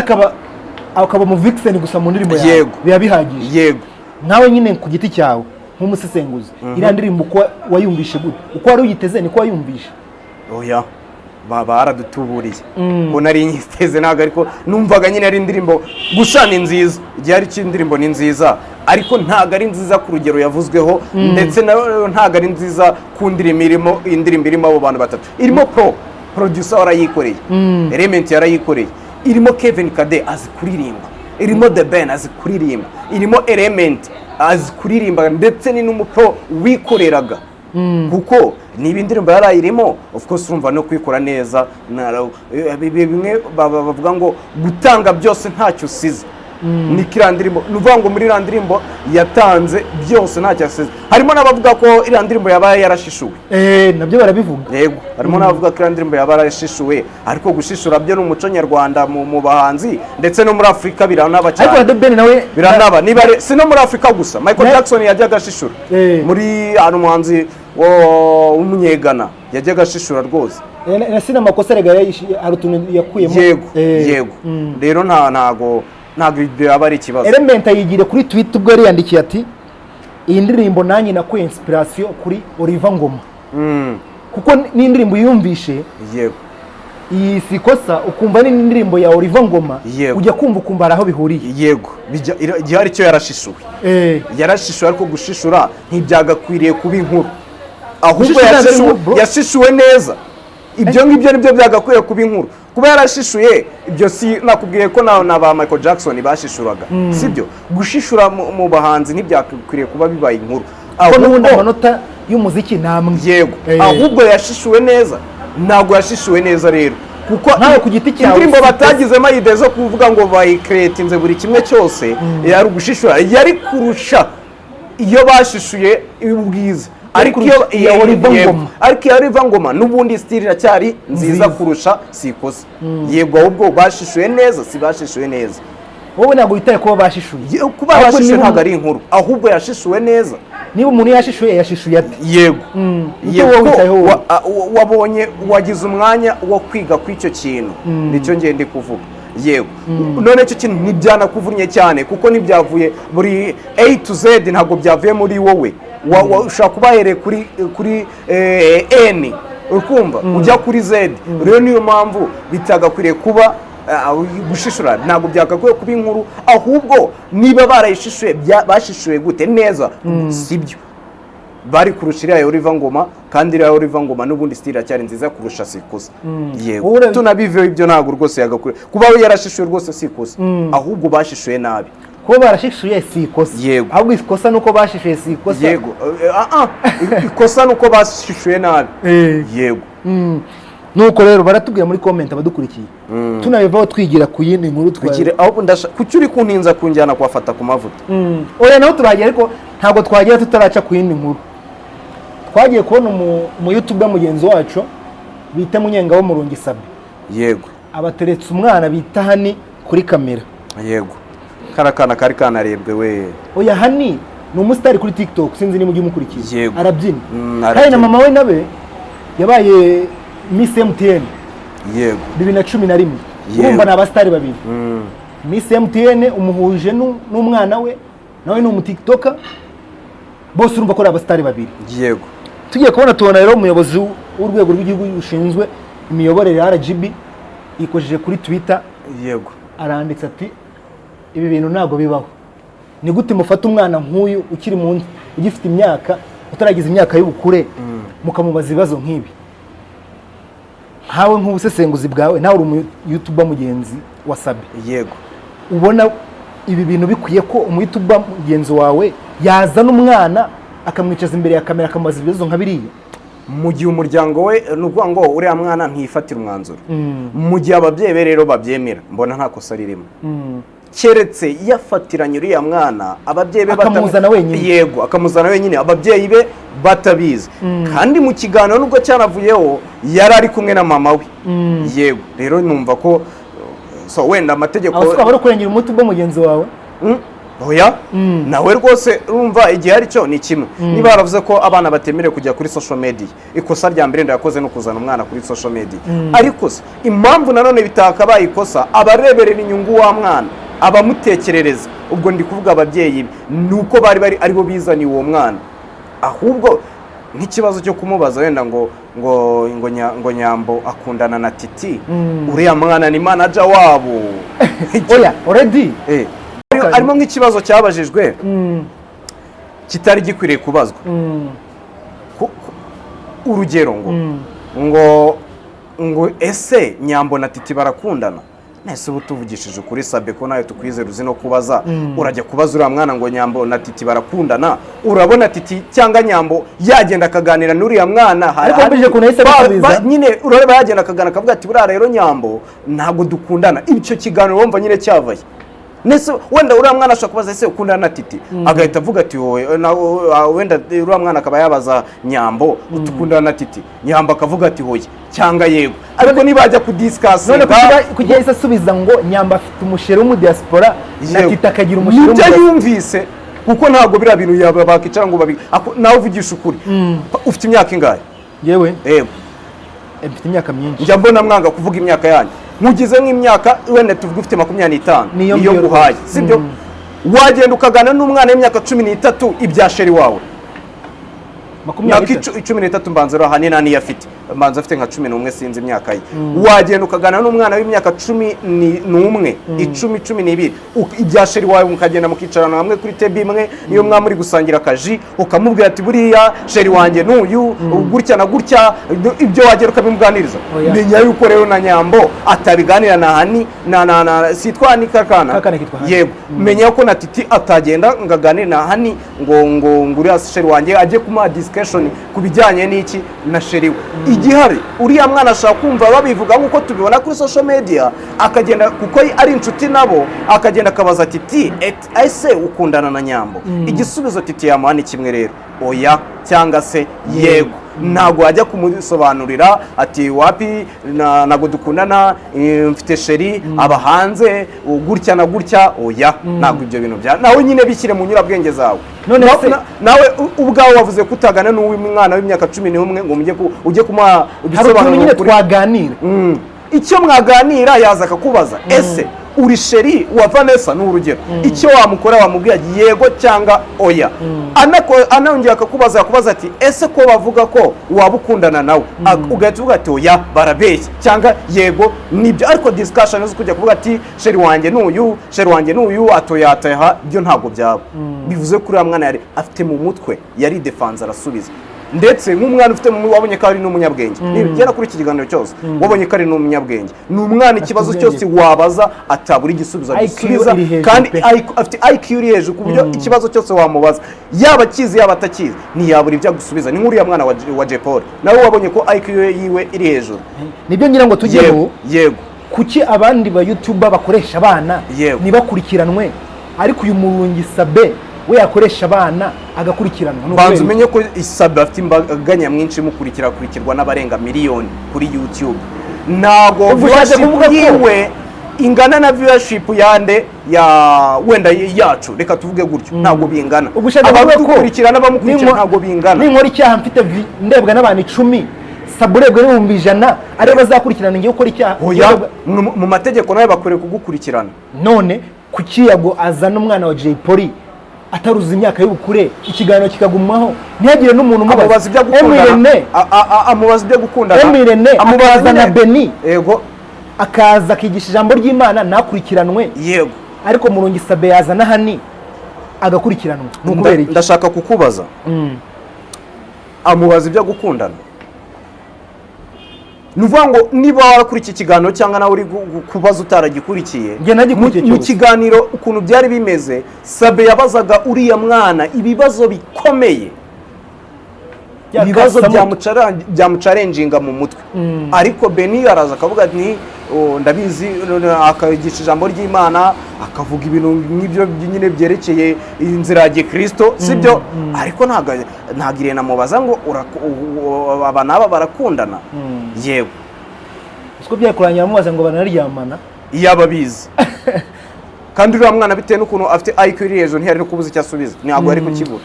akaba mu vixen gusa mu ndirimbo yawe, biba bihagije. Nkawe nyine ku giti cyawe nk'umusesenguzi, iriya ndirimbo uko wayumvishe gute? Uko wari uyiteze niko wayumvishe? Oya, baradutuburiye ko nari nyiteze ntabwo, ariko numvaga nyine ari indirimbo gusa ni nziza. Igihe ari cy'indirimbo ni nziza, ariko ntabwo ari nziza ku rugero yavuzweho, ndetse nayo ntabwo ari nziza ku ndirimbo irimo, indirimbo irimo abo bantu batatu, irimo producer warayikoreye, Element yarayikoreye, irimo Kevin Kade azi kuririmba, irimo The Ben azi kuririmba, irimo Element azi kuririmba, ndetse ni n'umupro wikoreraga, kuko niba indirimbo yari ayirimo, of course urumva no kuyikora neza. Bimwe bavuga ngo gutanga byose ntacyo usize, ni iriya ndirimbo. Ni ukuvuga ngo muri iriya ndirimbo yatanze byose ntacyo asize. Harimo n'abavuga ko iriya ndirimbo yabaye yarashishuwe. Eh, nabyo barabivuga. Yego, harimo n'abavuga ko iriya ndirimbo yaba yarashishuwe, ariko gushishura byo ni umuco nyarwanda mu bahanzi, ndetse no muri Afurika biranaba Ariko na cyane. The Ben nawe. Biranaba, niba si no muri Afurika gusa, Michael Jackson yajyaga ashishura. Muri hari umuhanzi w'umunyegana yajyaga ashishura rwose. Na sina amakosa rega, hari utuntu yakuyemo. Yego. Yego, rero ntago ibyo yaba ari ikibazo. Element ayigire kuri Twitter, ubwo yari yandikiye ati: "Iyi ndirimbo nanjye nakuye inspiration kuri Oliver Ngoma." Kuko n'indirimbo yumvishe, iyi si ikosa, ukumva n'indirimbo ya Oliver Ngoma, ujya kumva ukumva hari aho bihuriye. Yego, igihe ari cyo yarashishuwe. Yarashishuwe, ariko gushishura ntibyagakwiriye kuba inkuru, ahubwo Gushishura ntabwo ari inkuru, bro. yashishuwe neza, ibyo ngibyo nibyo byagakwiye kuba inkuru. Kuba yarashishuye ibyo si, nakubwiye ko na ba Michael Jackson bashishuraga, sibyo? Gushishura mu bahanzi ntibyakwiriye kuba bibaye inkuru. Kuko n'ubundi Ahubwo amanota y'umuziki ni amwe. Yego. Ahubwo yashishuwe neza, ntabwo yashishuwe neza rero, kuko Nkawe ku giti cyawe indirimbo batagizemo idée zo kuvuga ngo bayikeretinze buri kimwe cyose, yari ugushishura, yari kurusha iyo bashishuye ubwiza, ariko iyo Kurusha iya Oliver Yego. Ngoma. Ariko iya Oliver Ngoma n'ubundi style iracyari nziza Nziza. kurusha si ikosa. Yego, ahubwo bashishuye neza, si bashishuye neza. Wowe ntabwo witaye kuba bashishuye? Kuba Ahubwo bashishuye niba ntabwo ari inkuru, ahubwo yashishuwe neza. Niba umuntu yashishuye, yashishuye ate? Yego. Icyo wowe witayeho wowe. Wabonye wagize umwanya wo kwiga kuri icyo kintu, nicyo ngiye ndi kuvuga. Yego, none icyo kintu ntibyanakuvunnye cyane, kuko ntibyavuye muri A to Z, ntabwo byavuye muri wowe. Ushobora kuba wahereye kuri N, ukumva ujya kuri Z. Rero niyo mpamvu bitagakwiriye kuba gushishura, ntabwo byagakwiye kuba inkuru. Ahubwo niba barayishishuye, bashishuye gute neza? Sibyo, bari kurusha iriya ya Oliver Ngoma, kandi iriya ya Oliver Ngoma n'ubundi still iracyari nziza kurusha Sikusa. Yego. Tunabiveho ibyo, ntabwo rwose yagakwiye kuba we yarashishuye, rwose si ikosa, ahubwo bashishuye nabi. Kuba barashishuye si ikosa. Yego. Ahubwo ikosa ni uko bashishuye, si ikosa. Yego. Ikosa ni uko bashishuye nabi. Yego. Nuko rero baratubwira muri comment abadukurikiye, tunabivaho twigira ku yindi nkuru. Twigire aho kuki uri kuntinza kunjyana kuhafata ku mavuta? Oya, naho turahagera, ariko ntabwo twagera tutaraca ku yindi nkuru. Twagiye kubona umu YouTuber mugenzi wacu bita Munyenga wo Murungi Sabe abateretse umwana bita Hani kuri kamera. Yego, kariya kana kari kanarebwe we. Oya, Hani ni umusitari kuri TikTok, sinzi niba ujya umukurikiye. Yego. Arabyina. Kandi na Arabyina. mama we nawe yabaye Miss MTN 2011. Urumva ni abasitari babiri. Miss MTN umuhuje n'umwana we, nawe ni umutiktoker, bose urumva ko ari abasitari babiri. Tugiye kubona tubona rero umuyobozi w'urwego rw'igihugu rushinzwe imiyoborere, RGB, yikojeje kuri Twitter, aranditse ati: "Ibi bintu ntabwo bibaho. Ni gute mufata umwana nk'uyu ukiri mu ugifite imyaka, utaragize imyaka y'ubukure, mukamubaza ibibazo nk'ibi?" Nkawe, nk'ubusesenguzi bwawe, nawe uri umuyoutuber mugenzi wa Sabe, ubona ibi bintu bikwiye ko umuyoutuber mugenzi wawe yazana umwana akamwicaza imbere ya kamera, akamubaza ibibazo nka biriya? Mu gihe umuryango we, ni ukuvuga ngo uriya mwana ntiyifatira umwanzuro, mu gihe ababyeyi be rero babyemera, mbona nta kosa ririmo, keretse yafatiranye uriya mwana ababyeyi be Akamuzana wenyine. Yego, akamuzana wenyine ababyeyi be batabizi. Kandi mu kiganiro, nubwo cyanavuyeho, yari ari kumwe na mama we. Yego, rero numva ko so wenda amategeko Aho twaba ari kurengera umutuba mugenzi wawe? Oya, nawe rwose urumva igihe ari cyo ni kimwe. Niba baravuze ko abana batemerewe kujya kuri social media, ikosa rya mbere ndayakoze no kuzana umwana kuri social media. Ariko se impamvu nanone bitakabaye ikosa, abareberera inyungu wa mwana, abamutekerereza, ubwo ndi kuvuga ababyeyi be, ni uko bari aribo bizaniye uwo mwana. Ahubwo nk'ikibazo cyo kumubaza wenda ngo Nyambo akundana na Titi, uriya mwana ni manager wabo. Oya, already. Harimo nk'ikibazo cyabajijwe kitari gikwiriye kubazwa. Urugero ngo ese Nyambo na Titi barakundana? Nese ubu tuvugishije ukuri, Sabe, ko nawe tukwizera uzi no kubaza, urajya kubaza uriya mwana ngo Nyambo na Titi barakundana? Urabona Titi cyangwa Nyambo yagenda akaganira n'uriya mwana? Ariko wumvise ukuntu yahise abisubiza? Nyine urareba yagenda akaganira akavuga ati: "Buriya rero Nyambo ntabwo dukundana." Icyo kiganiro wumva nyine cyavaye? Nese wenda uriya mwana ashobora kubaza: "Ese ukundana na Titi?" Agahita avuga ati: "Wowe wenda uriya mwana akaba yabaza Nyambo: "Ukundana na Titi?" Nyambo akavuga ati: "Hoya" cyangwa "Yego." Ariko niba ajya None kudiscussinga kuki yahise asubiza ngo Nyamba afite umusheri w'umudiaspora na Titi akagira umusheri Nibyo w'umudiaspora? yumvise, kuko ntabwo biriya bintu yaba bakicara ngo babi nawe uvugisha ukuri, ufite imyaka ingahe? Yewe? Yego. Mfite imyaka myinshi. Njya mbona mwanga kuvuga imyaka yanyu. Nkugize nk'imyaka, wenda tuvuge ufite 25. Niyo Niyo ngiyo nguhaye. rwose. Sibyo? Wagenda ukaganira n'umwana w'imyaka 13 ibya chéri wawe? 23. Myaka 13, mbanza rero ahanini niyo afite, mbanza afite nka 11, sinzi imyaka ye. Wagenda ukaganira n'umwana w'imyaka 11, 10, 12, ibya chéri wawe, mukagenda mukicarana hamwe kuri table imwe, niyo mwaba muri gusangira akaji, ukamubwira ati: "Buriya chéri wanjye n'uyu gutya na gutya"? Ibyo wagera ukabimuganiriza? Oya. Menya yuko rero na Nyambo atabiganira na Hani na sitwa Hani kakana. Kakana kitwa Hani. Yego. Menya ko na Titi atagenda ngo aganire na Hani ngo uriya chéri wanjye, ajye kumuha discussion ku bijyanye n'iki na chéri we. Igihari, uriya mwana ashaka kumva babivuga nk'uko tubibona kuri social media, akagenda kuko ari inshuti nabo, akagenda akabaza Titi: "Ese ukundana na Nyambo?" Igisubizo Titi yamuha ni kimwe rero: oya cyangwa se yego. Ntabwo wajya kumusobanurira ati: "Wapi, ntabwo dukundana, mfite chéri aba hanze gutya na gutya." Oya, ntabwo ibyo bintu bya nawe nyine bishyire mu nyurabwenge zawe. None se- Nawe ubwawe wavuze ko utagana n'uw'umwana w'imyaka 11 ngo mujye ujye kumuha Hari ukuntu ibisobanuro nyine kuri twaganira. Icyo mwaganira, yaza akakubaza: "Ese Uri chéri wa Vanessa, ni urugero, icyo wamukora wamubwira yego cyangwa oya. Anongera akakubaza, yakubaza ati: "Ese ko bavuga ko waba ukundana nawe?" Ugahita uvuga ati: "Oya, barabeshya," cyangwa "Yego, nibyo." Ariko discussion zo kujya kuvuga ati: "Chéri wanjye n'uyu, chéri wanjye n'uyu," atoya ataha, byo ntabwo byaba bivuze ko uriya mwana yari afite mu mutwe, yari defanze, arasubiza. Ndetse nk'umwana ufite mu, wabonye ko ari n'umunyabwenge. Nibigera kuri iki kiganiro cyose, wabonye ko ari n'umunyabwenge, ni umwana ikibazo ubwenge. cyose wabaza atabura igisubizo IQ agisubiza. iri hejuru Kandi pe. IQ, afite IQ iri hejuru, ku buryo ikibazo cyose wamubaza, yaba akizi yaba atakizi, ntiyabura ibyo agusubiza. Ni nk'uriya mwana wa Jay Polly, nawe wabonye ko IQ yiwe iri hejuru. Nibyo ngira ngo tujyeho. Yego. Kuki abandi ba YouTuber bakoresha abana ntibakurikiranwe, ariko uyu Murungi Sabe we yakoresha abana agakurikiranwa? Ni Banza ukubera iki? umenye ko Isabe afite imbaga nyamwinshi imukurikira, akurikirwa n'abarenga miliyoni kuri YouTube. Ntabwo Ubwo ushatse viewership kuvuga ko- yiwe ingana na viewership yande ya wenda yacu, reka tuvuge gutyo, ntabwo bingana. Ubwo ushatse kuvuga ko Abadukurikira n'abamukurikira ntabwo bingana. Ninkora icyaha mfite ndebwa n'abantu 10, Sabe urebwa n'100,000, aribo bazakurikirana ngiye gukora icyaha? Oya, mu mategeko nawe bakwiriye kugukurikirana. None kuki Yago azana umwana wa Jay Polly ataruza imyaka y'ubukure, ikiganiro kikagumaho, ntihagire n'umuntu Amubaza umubaza? ibyo gukundana. Emirene Amubaza ibyo gukundana. Emirene Amubaza akazana nyine- Beni, akaza akigisha ijambo ry'Imana, ntakurikiranwe, ariko Murungi Sabe yazana Hani agakurikiranwa, ni ukubera iki? Ndashaka kukubaza, amubaza ibyo gukundana. Ni ukuvuga ngo niba warakurikiye ikiganiro cyangwa nawe uri kubaza utaragikurikiye, Njye nagikurikiye mu cyose. kiganiro ukuntu byari bimeze, Sabe yabazaga uriya mwana ibibazo bikomeye, ibibazo byamuchallenginga mu mutwe. Ariko Beni araza akavuga ati: "Oh, ndabizi," akagisha ijambo ry'Imana, akavuga ibintu nk'ibyo nyine byerekeye inzira ya gikristo, sibyo? Ariko ntabwo Irene amubaza ngo aba n'aba barakundana, yego. Siko byakurangira amubaza ngo baranaryamana. Iyo aba abizi. Kandi uriya mwana, bitewe n'ukuntu afite IQ iri hejuru, ntiyari no kubuza icyo asubiza, ntabwo yari kukibura.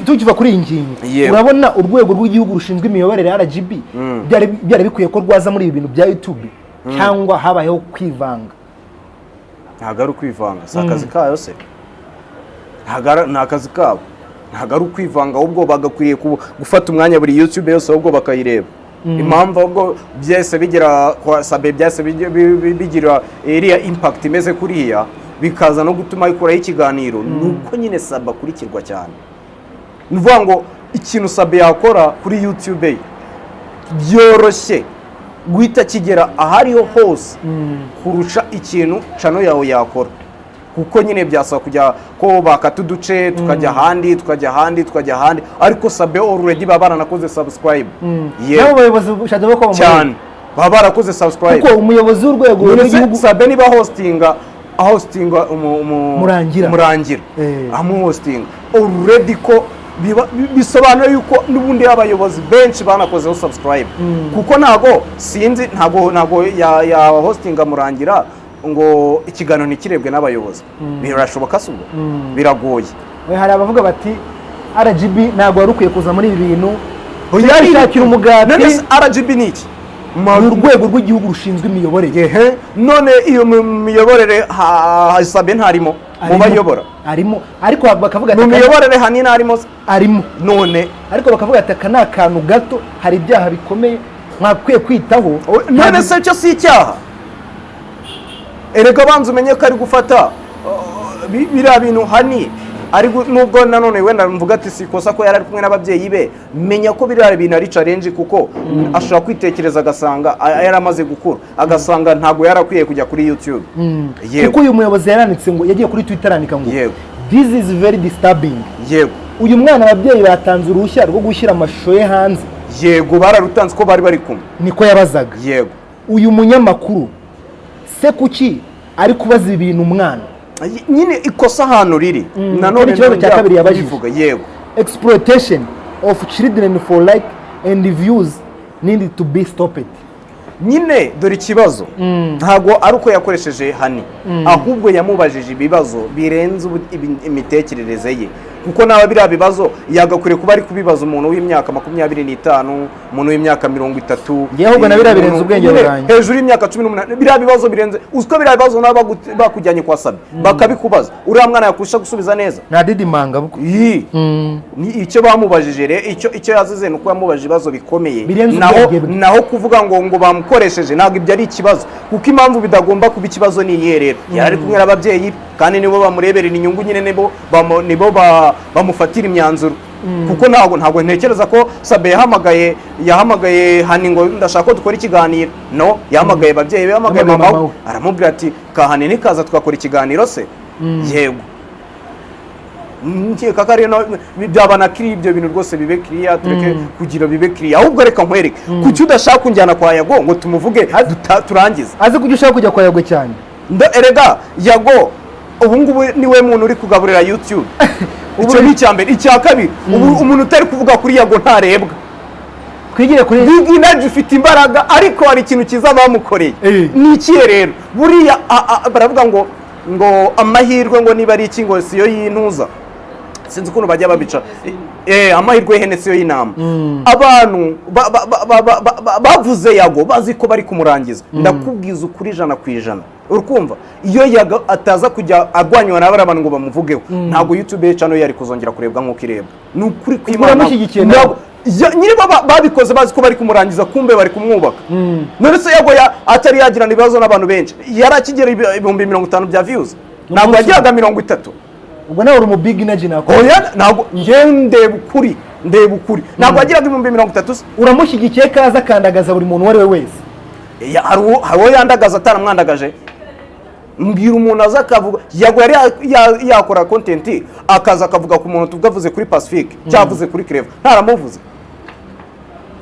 Tukiva kuri iyi ngingo, urabona urwego rw'igihugu rushinzwe imiyoborere, RGB, byari bikwiye ko rwaza muri ibi bintu bya YouTube, cyangwa habayeho kwivanga? Ntabwo ari ukwivanga, si akazi kayo se? Ntabwo ni akazi kabo, ntabwo ari ukwivanga. Ahubwo bagakwiriye gufata umwanya buri YouTube yose ahubwo bakayireba. Impamvu ahubwo byahise bigera kwa Sabe, byahise bigira iriya impact imeze kuriya, bikaza no gutuma ikuraho ikiganiro, ni uko nyine Sabe akurikirwa cyane. Ni ukuvuga ngo ikintu Sabe yakora kuri YouTube ye byoroshye guhita kigera ahariho hose kurusha ikintu channel yawe yakora, kuko nyine byasaba kujya ko bakata uduce, tukajya ahandi, tukajya ahandi, tukajya ahandi. Ariko Sabe already baba baranakoze subscribe. Nabo bayobozi ushatse ko bamureba. Cyane, baba barakoze subscribe. Kuko umuyobozi w'urwego None se rw'igihugu Sabe niba hostinga Murangira. Murangira, amuhostinga already, ko bisobanura yuko n'ubundi abayobozi benshi banakozeho subscribe, kuko ntago sinzi, ntago ya hostinga Murangira ngo ikiganiro ntikirebwe n'abayobozi. Birashoboka se? Ubwo biragoye. We, hari abavuga bati: "RGB ntabwo wari ukwiye kuza muri ibi bintu, Oya, kwishakira umugati." None se RGB ni iki? Ni urwego rw'igihugu rushinzwe imiyoborere. Ehe, none iyo miyoborere Sabe ntarimo mu Arimo. bayobora? Arimo, ariko bakavuga Mu ati miyoborere hanini harimo se? Arimo. None? Ariko bakavuga ati: "Aka ni akantu gato, hari ibyaha bikomeye mwakwiye kwitaho." None se cyo si icyaha? Erega banza umenye ko ari gufata biriya bintu hani ari nubwo nanone wenda mvuga ati si ikosa ko yari ari kumwe n'ababyeyi be, menya ko biriya bintu ari challenge, kuko ashobora kwitekereza agasanga yari amaze gukura, agasanga ntabwo yari akwiye kujya kuri YouTube. Yego. Kuko uyu muyobozi yaranditse ngo, yagiye kuri Twitter arandika ngo: "This is very disturbing." Uyu mwana ababyeyi batanze uruhushya rwo gushyira amashusho ye hanze? Yego, bararutanze ko bari bari kumwe. Niko yabazaga. Uyu munyamakuru se kuki ari kubaza ibintu umwana? Nyine ikosa ahantu riri nanone Ikindi kibazo cya nongera kabiri yabajije. kubivuga, yego. "Exploitation of children for like and views need to be stopped." Nyine dore ikibazo, ntabwo ari uko yakoresheje Hani, ahubwo yamubajije ibibazo birenze imitekerereze ye. Kuko nawe biriya bibazo yagakwiriye kuba ari kubibaza umuntu w'imyaka 25, umuntu w'imyaka 30. Ngewe ahubwo na biriya birenze ubwenge Nyine, bwanjye. hejuru y'imyaka 18, biriya bibazo birenze. Uziko biriya bibazo nabo bakujyanye kwa Sabi bakabikubaza, uriya mwana yakurusha gusubiza neza? Nta didimanga bwo. Yi. Ni icyo bamubajije rero, icyo yazize ni uko yamubajije ibibazo bikomeye. Birenze Naho ubwenge bwe. naho kuvuga ngo bamukoresheje, ntabwo ibyo ari ikibazo, kuko impamvu bidagomba kuba ikibazo ni iyihe rero? Yari ari kumwe n'ababyeyi be, kandi nibo bamureberera inyungu nyine, nibo bamufatira imyanzuro, kuko ntabwo ntekereza ko Sabe yahamagaye Hani ngo ndashaka ko dukora ikiganiro. No yahamagaye ababyeyi be, yahamagaye Yahamagaye mama we, mama we. Aramubwira ati: "Kahani nikaza twakora ikiganiro se?" Yego. Nkeka ko ari no byaba na kiri ibyo bintu rwose bibe kiriya, tureke kugira bibe kiriya. Ahubwo reka nkwereke, kuki udashaka kunjyana kwa Yago ngo tumuvuge turangize? Azi kujya ushaka kujya kwa Yago cyane. Erega Yago ubu ngubu niwe muntu uri kugaburira YouTube. Icyo ni icya mbere. Icya kabiri, ubu umuntu utari kuvuga kuri Yago ntarebwa. Twigire kuri Big Energy ifite imbaraga, ariko hari ikintu cyiza bamukoreye. Ni ikihe rero? Buriya baravuga ngo amahirwe, ngo niba ari iki, ngo siyo y'intuza, sinzi ukuntu bajya babica, amahirwe y'ihene siyo y'intama. Abantu bavuze Yago bazi ko bari kumurangiza. Ndakubwiza ukuri 100%, urikumva, iyo Yago ataza kujya arwanywa na bariya bantu ngo bamuvugeho, ntabwo YouTube channel yari kuzongera kurebwa nk'uko irebwa. Ni ukuri kw'Imana. Uramushyigikiye nawe? Nyine babikoze bazi ko bari kumurangiza, kumbe bari kumwubaka. None se Yago atari yagirana ibibazo n'abantu benshi, yari akigera 50,000 bya views? Ntabwo Umunsi yagiraga 30. Ubwo nawe uri umu Big Energy nakora. Oya, ntabwo. Njyewe ndeba ukuri, ndeba ukuri. Ntabwo yagiraga 30,000 se? Uramushyigikiye ko aza akandagaza buri muntu uwo ari we wese? Hari uwo yandagaza ataramwandagaje? Mbwira umuntu aza akavuga. Yago yari yakora content, akaza akavuga ku muntu, tuvuga kuri Pacifique cyavuze kuri Clever, ntaramuvuze.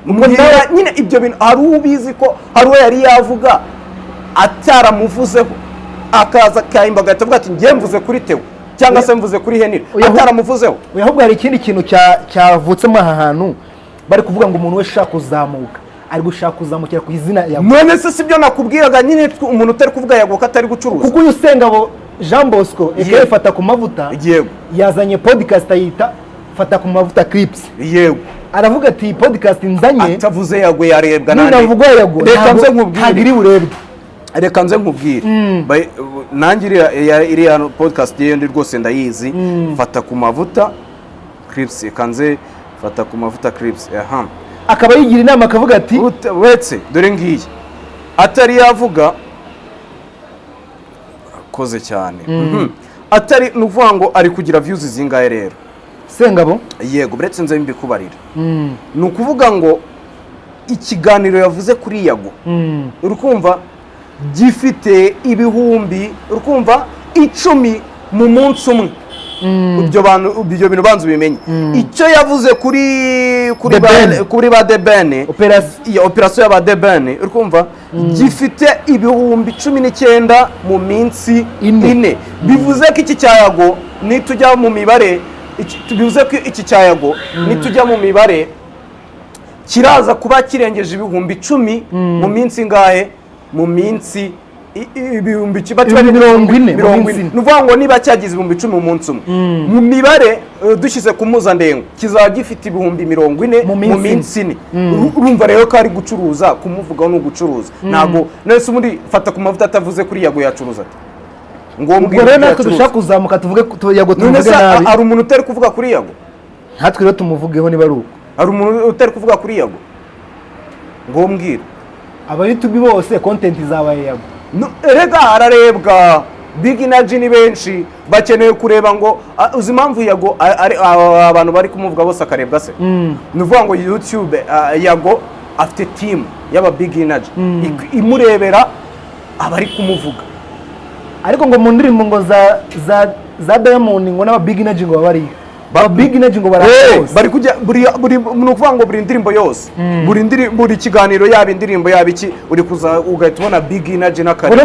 Mbwira nyine ibyo bintu, hari ubizi ko hari uwo yari yavuga ataramuvuzeho, akaza akahimba, agahita avuga ati: "Njye mvuze kuri Teo," cyangwa se "mvuze kuri Henry," Oya, ataramuvuzeho? Oya, ahubwo hari ikindi kintu cyavutsemo aha hantu bari kuvuga ngo umuntu wese ushaka kuzamuka ari gushaka kuzamukira ku izina Yago. None se si byo nakubwiraga nyine, umuntu utari kuvuga Yago ko atari gucuruza? Kuko uyu Sengabo Jean Bosco aka Fata ku Mavuta yazanye podcast ayita Fata ku Mavuta Clips. Aravuga ati: "Iyi podcast nzanye, Atavuze Yago yarebwa nande? ninavugwa Yago, Reka nze ntabwo nkubwire. iri burebwe." Reka nze nkubwire. Nanjye iriya podcast ye ndi rwose ndayizi, Fata ku Mavuta Clips. Reka nze Fata ku Mavuta Clips, aha. Akaba yigira inama akavuga ati: Wetse dore ngiyi atari yavuga akoze cyane. Atari ni ukuvuga ngo ari kugira views zingahe rero? Sengabo? Yego, buretse nze mbikubarira. Ni ukuvuga ngo ikiganiro yavuze kuri Yago, uri kumva, gifite ibihumbi, uri kumva, 10 mu munsi umwe. Ibyo bantu, ibyo bintu banza ubimenye. Icyo yavuze kuri The Ben. Kuri ba The Ben. Operation. Iyo operasiyo ya ba The Ben, uri kumva, gifite 19,000 mu minsi 4. 4. Bivuze ko iki cya Yago nitujya mu mibare, bivuze ko iki cya Yago nitujya mu mibare kiraza kuba kirengeje 10,000 mu minsi ingahe? Mu minsi ibihumbi 40,000 mu 40. minsi 4. Ni ukuvuga ngo niba cyagize 10,000 mu munsi umwe, mu mibare dushyize ku mpuzandengo kizaba gifite 40,000 Mu mu minsi minsi 4. Urumva rero ko ari gucuruza. Kumuvugaho ni ugucuruza. Ntabwo none se ubundi Fata ku Mavuta atavuze kuri Yago yacuruza ate? Ngo Ubwo mbwira rero ibyo natwe yacuruza. dushaka kuzamuka tuvuge Yago None tumuvuge se nabi? hari umuntu utari kuvuga kuri Yago? Natwe rero tumuvugeho niba ari uko. Hari umuntu utari kuvuga kuri Yago? Ngo mbwira. Aba YouTube bose content zabaye Yago. No, erega ararebwa. Big Energy ni benshi bakeneye kureba ngo uzi impamvu Yago abantu bari kumuvuga bose akarebwa se? Ni ukuvuga ngo YouTube, Yago afite team y'aba Big Energy imurebera abari kumuvuga. Ariko ngo mu ndirimbo ngo za Diamond ngo n'aba Big Energy ngo baba bariyo, aba Big Energy ngo baraza bose. Bari kujya buri, ni ukuvuga ngo buri ndirimbo yose, buri kiganiro, yaba indirimbo yaba iki, uri kuza ugahita ubona Big Energy Buri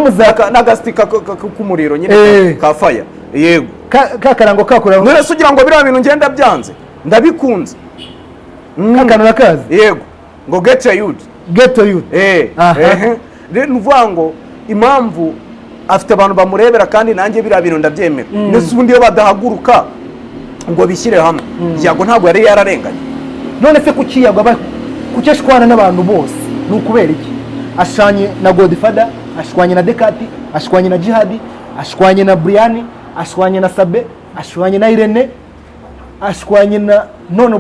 n'agastika k'umuriro nyine, ka fire, yego. Ka karango kakura. None se ugira ngo biriya bintu ngenda byanze? Ndabikunze. Ka kantu urakazi? Yego, ngo get your youth. Ghetto youth. Aha. Rero ni ukuvuga ngo impamvu afite abantu bamurebera, kandi nanjye biriya bintu ndabyemera. Ndetse ubundi iyo badahaguruka Ngo bishyire hamwe. Yago ntabwo yari yararenganye. None se kuki Yago kuki ashwana n'abantu bose? Ni ukubera iki? Ashwanye na Godfather, ashwanye na Dekati, ashwanye na Jihadi, ashwanye na Brian, ashwanye na Sabe, ashwanye na Irene, ashwanye na none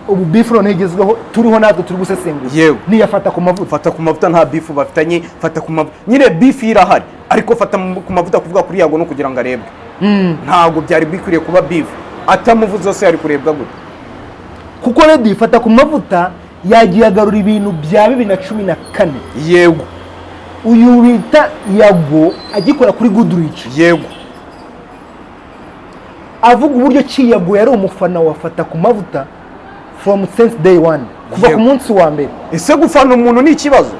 ubu beef none igezweho turiho natwe turi gusesengura. Yewe. Niyafata ku mavuta. Fata ku mavuta nta beef bafitanye. Fata ku mavuta nyine, beef irahari, ariko fata ku mavuta kuvuga kuri Yago no kugira ngo arebwe, ntabwo byari bikwiriye kuba beef. Atamuvuze se yari kurebwa gute? Kuko redi fata ku mavuta yagiye agarura ibintu bya 2014. Uyu bita Yago agikora kuri Goodrich, avuga uburyo ki Yago yari umufana wa Fata ku Mavuta from since day one, kuva ku munsi wa mbere. Ese gufana umuntu ni ikibazo?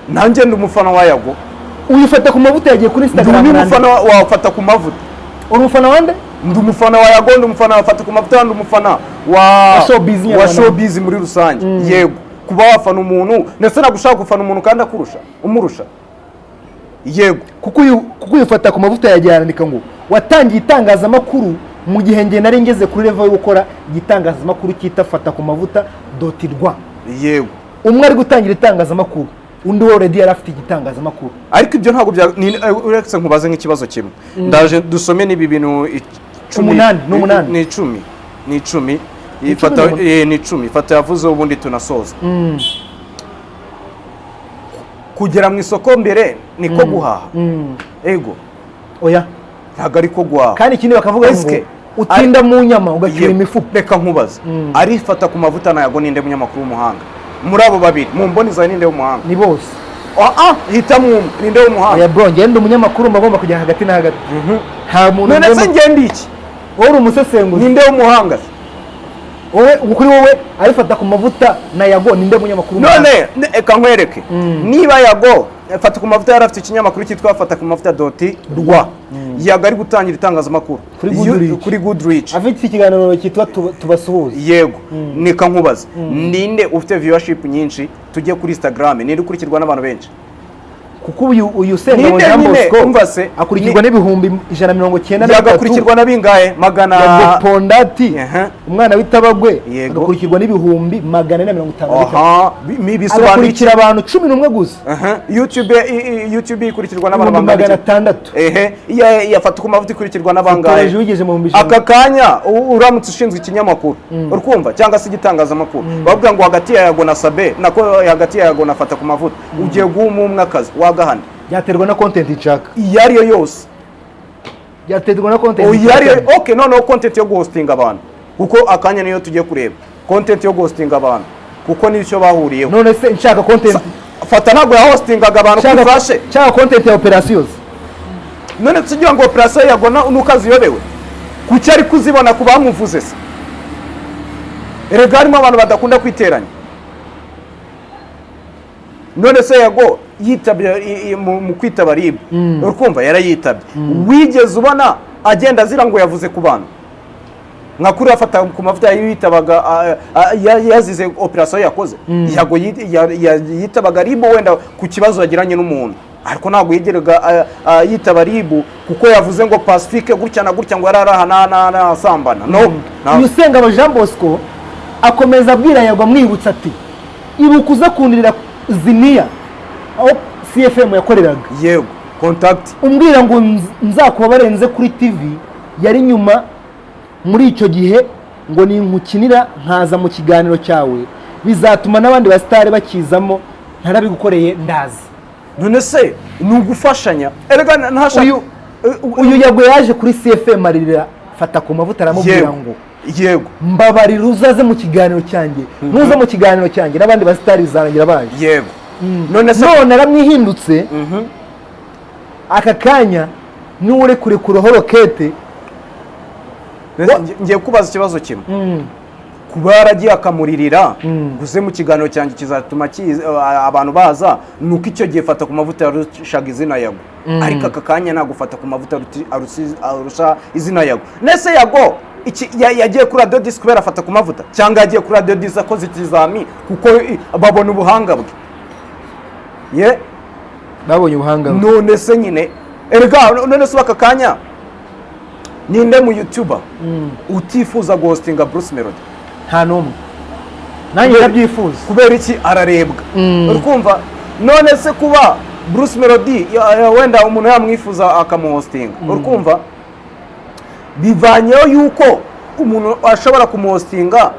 Nanjye ndi umufana wa Yago. Uyu Fata ku Mavuta yagiye kuri Ndi Instagram undi arandika. mufana wa Fata ku Mavuta. Uri umufana wande? Ndi umufana wa Yago, ndi umufana wa Fata ku Mavuta, ndi umufana wa Wa showbiz wa nyarwanda. showbiz muri rusange. Yego, kuba wafana umuntu, ndetse ntabwo ushaka gufana umuntu kandi akurusha, umurusha. Yego. Kuko uyu Fata ku Mavuta yagiye arandika ngo watangiye itangazamakuru mu gihe njye nari ngeze kuri level yo gukora igitangazamakuru cyita Fata ku Mavuta dot rwa. Umwe ari gutangira itangazamakuru, undi we already yari afite igitangazamakuru. Ariko ibyo ntabwo bya uretse nkubaze nk'ikibazo kimwe, ndaje dusome n'ibi bintu 10. Umunani, ni umunani. Ni 10, ni 10. Ni 10. Ifata Ni umunani. Ni 10 ifata yavuze, ubundi tunasoza. Kugera mu isoko mbere niko guhaha? Ego. Oya. Ntabwo ariko guhaha. Kandi ikindi bakavuga ngo Eske, utinda mu nyama ugacyura imifuka. Reka nkubaze, arifata ku mavuta na Yago, ninde munyamakuru w'umuhanga muri abo babiri? Mu mboni zawe, ninde w'umuhanga? Ni bose. Ah ah, hitamo umwe, ninde w'umuhanga? Oya bro, ngende umunyamakuru mba agomba kujya hagati na hagati, nta muntu None se ngende iki? Wowe uri umusesenguzi. Ninde w'umuhanga se? Wowe kuri wowe arifata ku mavuta na Yago, ninde munyamakuru w'umuhanga? None reka nkwereke, niba Yago, Fata ku Mavuta yari afite ikinyamakuru cyitwa Fata ku Mavuta dot rwa, Yago ari gutangira itangazamakuru Kuri Goodrich. Kuri Goodrich. Afite ikiganiro cyitwa Tubasuhuze. Yego. Nika nkubaze, ninde ufite viewership nyinshi? Tujye kuri Instagram, ninde ukurikirwa n'abantu benshi? Kuko uyu Sengabo Ninde Jean nyine, Bosco umva se, akurikirwa n'193,000. Yagakurikirwa na bingahe? Magana Yago Pondati, umwana w'itabagwe, agakurikirwa n'453,000. Aha, bisobanuye iki? Agakurikira abantu 11 gusa. Aha. YouTube, YouTube ikurikirwa n'abantu ibihumbi bangana magana iki? atandatu Ehe, iya yafata ku mavuta ikurikirwa n'abangahe? Toreje wigeze mu 100,000. Aka kanya uramutse ushinzwe ikinyamakuru, urikumva, cyangwa se igitangazamakuru, bavuga ngo hagati ya Yago na Sabe, nako hagati ya Yago na Fata ku Mavuta, ugiye guha umwe akazi, wagahana? Byaterwa na content nshaka. Iyo ariyo yose. Byaterwa na content Iyo ariyo nshaka. Okay, noneho content yo guhostinga abantu, kuko akanya niyo tugiye kureba, content yo guhostinga abantu, kuko nicyo bahuriyeho. None se nshaka content Fata ntabwo yahostingaga abantu kuri nshaka flash? Nshaka content ya operations. None tugira ngo operation Yago nuko aziyobewe, kuki ari kuzibona ku bamuvuze se? Erega harimo abantu badakunda kwiteranya. None se Yago yitabye mu kwitaba RIB, urikumva, yarayitabye, wigeze ubona agenda azira ngo yavuze ku bantu nka kuri afata ku mavuta yitabaga yazize operation yakoze? Yago yitabaga RIB wenda ku kibazo yagiranye n'umuntu, ariko ntabwo yigeraga yitaba RIB kuko yavuze ngo Pacifique gutya na gutya, ngo yari araha na asambana no Uyu Sengabo Jean Bosco akomeza abwira Yago, amwibutsa ati ibuka uza kundirira Ziniya aho CFM yakoreraga, Yego, contact. Umbwira ngo nzakuba barenze kuri TV yari nyuma muri icyo gihe, ngo ninkukinira nkaza mu kiganiro cyawe bizatuma n'abandi basitari bakizamo, ntarabigukoreye ndazi. None se ni ugufashanya erega ntashaka Uyu Yago yaje kuri CFM aririra Fata ku Mavuta, aramubwira ngo mbabarira uzaze mu kiganiro cyanjye, nuza mu kiganiro cyanjye n'abandi basitari bizarangira baje. Yego, none se None aramwihindutse aka kanya, niwe uri kurekuraho rokete. Ngiye kubaza ikibazo kimwe. Kuba yaragiye akamuririra guze mu kiganiro cyanjye kizatuma abantu baza, ni uko icyo gihe Fata ku Mavuta yarushaga izina Yago, ariko aka kanya ntabwo Fata ku Mavuta arusha izina Yago. Nese Yago yagiye kuri Radiyo 10 kubera Afata ku Mavuta, cyangwa yagiye kuri Radiyo 10 akoze ikizami kuko babona ubuhanga bwe ye? Babonye ubuhanga bwe. None se nyine erega, none se aka kanya Ninde mu YouTuber utifuza guhostinga Bruce Melody? Nta n'umwe, nanjye ndabyifuza. Kubera iki? Ararebwa. Uri kumva? None se kuba Bruce Melody wenda umuntu yamwifuza akamuhostinga, uri kumva, bivanyeho yuko umuntu ashobora kumuhostinga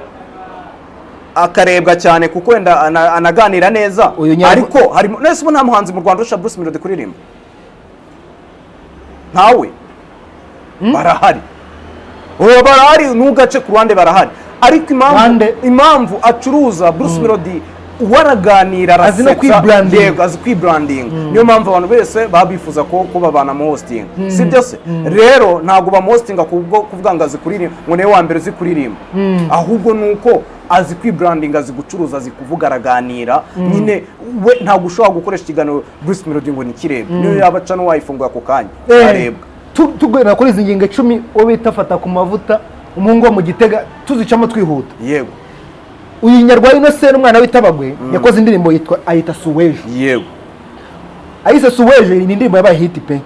akarebwa cyane, kuko wenda anaganira neza. Uyu Ariko harimo, none se ubu nta muhanzi mu Rwanda urusha Bruce Melody kuririmba? Ntawe. Barahari. Oya, barahari, ntugace ku ruhande, barahari. Ariko impamvu Bande? impamvu acuruza Bruce Melody, waraganira, Azi no arasetsa. kwibrandinga. Yego, azi kwibrandinga. Niyo mpamvu abantu bose baba bifuza ko babana muhostinga, si byo se? Rero ntabwo bamuhostinga kubwo kuvuga ngo azi kuririmba, ngo niwe wa mbere uzi kuririmba, ahubwo ni uko azi kwibrandinga, azi gucuruza, azi kuvuga, araganira nyine. We ntabwo ushobora gukoresha ikiganiro Bruce Melody ngo nikirebe, niyo yaba aca n'uwayifunguye ako kanya arebwa. Tugana kuri izi ngingo 10, uwo bita Fata ku Mavuta, umuhungu wo mu Gitega, tuzicamo twihuta. Yego. Uyu Nyarwaya Innocent, n'umwana w'itabagwe, yakoze indirimbo yitwa, ayita Suwejo. Ayise Suwejo, ni indirimbo yabaye hit pe.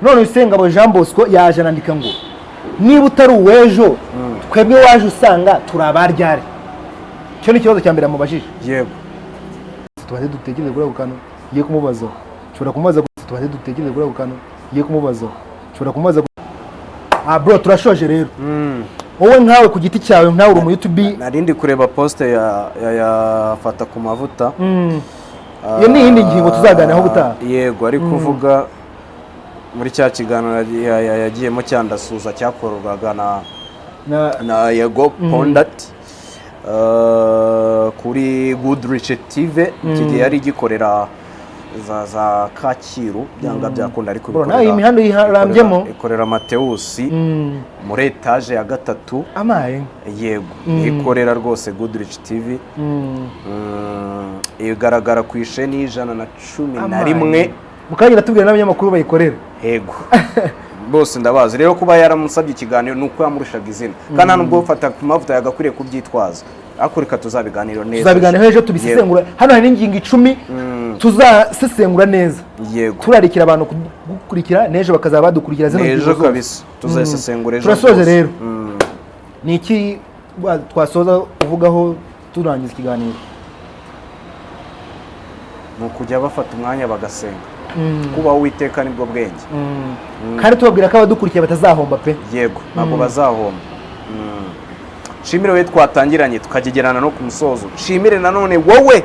None Usengabo Jean Bosco yaje arandika ngo niba utari uw'ejo, twebwe waje usanga turi abaryare. Icyo ni ikibazo cya mbere yamubajije. Tubanze dutekereze kuri ako kantu ngiye kumubaza. Nshobora kumubaza, tubanze dutekereze kuri ako kantu ngiye kumubaza. Nshobora kumubaza. Ah bro, turashoje rero. Wowe nkawe ku giti cyawe, nkawe uri umu YouTube. Nari ndi kureba post ya Fata ku Mavuta. Iyo ni iyindi ngingo tuzaganiraho ubutaha. Yego, ari kuvuga muri cya kiganiro yagiyemo cyandasuza, cyakorwaga na na Yego Pondat kuri Goodrich TV. Iki gihe yari igikorera za Kacyiru, byanga byakunda, ariko Bro, nawe iyi mihanda uyirambyemo. Ikorera Matewusi muri etaje ya gatatu. Amaye. Yego, ikorera rwose Goodrich TV. Igaragara ku isheni y'111. Amaye. Mukagira tubwira n'abanyamakuru bayikorera. Yego, bose ndabazi. Rero kuba yaramusabye ikiganiro ni uko yamurushaga izina, kandi nta nubwo Fata ku Mavuta yagakwiriye kubyitwaza, ariko reka tuzabiganiro neza. Tuzabiganiraho ejo, tubisesengura. Hano hari n'ingingo 10 tuzasesengura neza. Turarikira abantu gukurikira n'ejo, bakazaba badukurikira zino Ejo ngingo zose. kabisa, tuzasesengura ejo Turasoje rwose. rero. Ni iki twasoza kuvugaho turangiza ikiganiro? Ni ukujya bafata umwanya bagasenga. Kubaho Uwiteka nibwo bwenge. Kandi tubabwira ko abadukurikiye batazahomba pe. Yego, ntabwo bazahomba. Nshimire wowe twatangiranye tukagegerana no ku musozo. Nshimire nanone wowe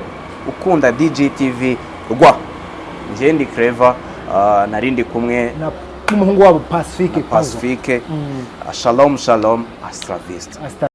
ukunda DGTV rwa. Njye ndi Clever, nari ndi kumwe n'umuhungu wabo Pacifique Pazo. Pacifique. Shalom shalom, hasta vista. Hasta.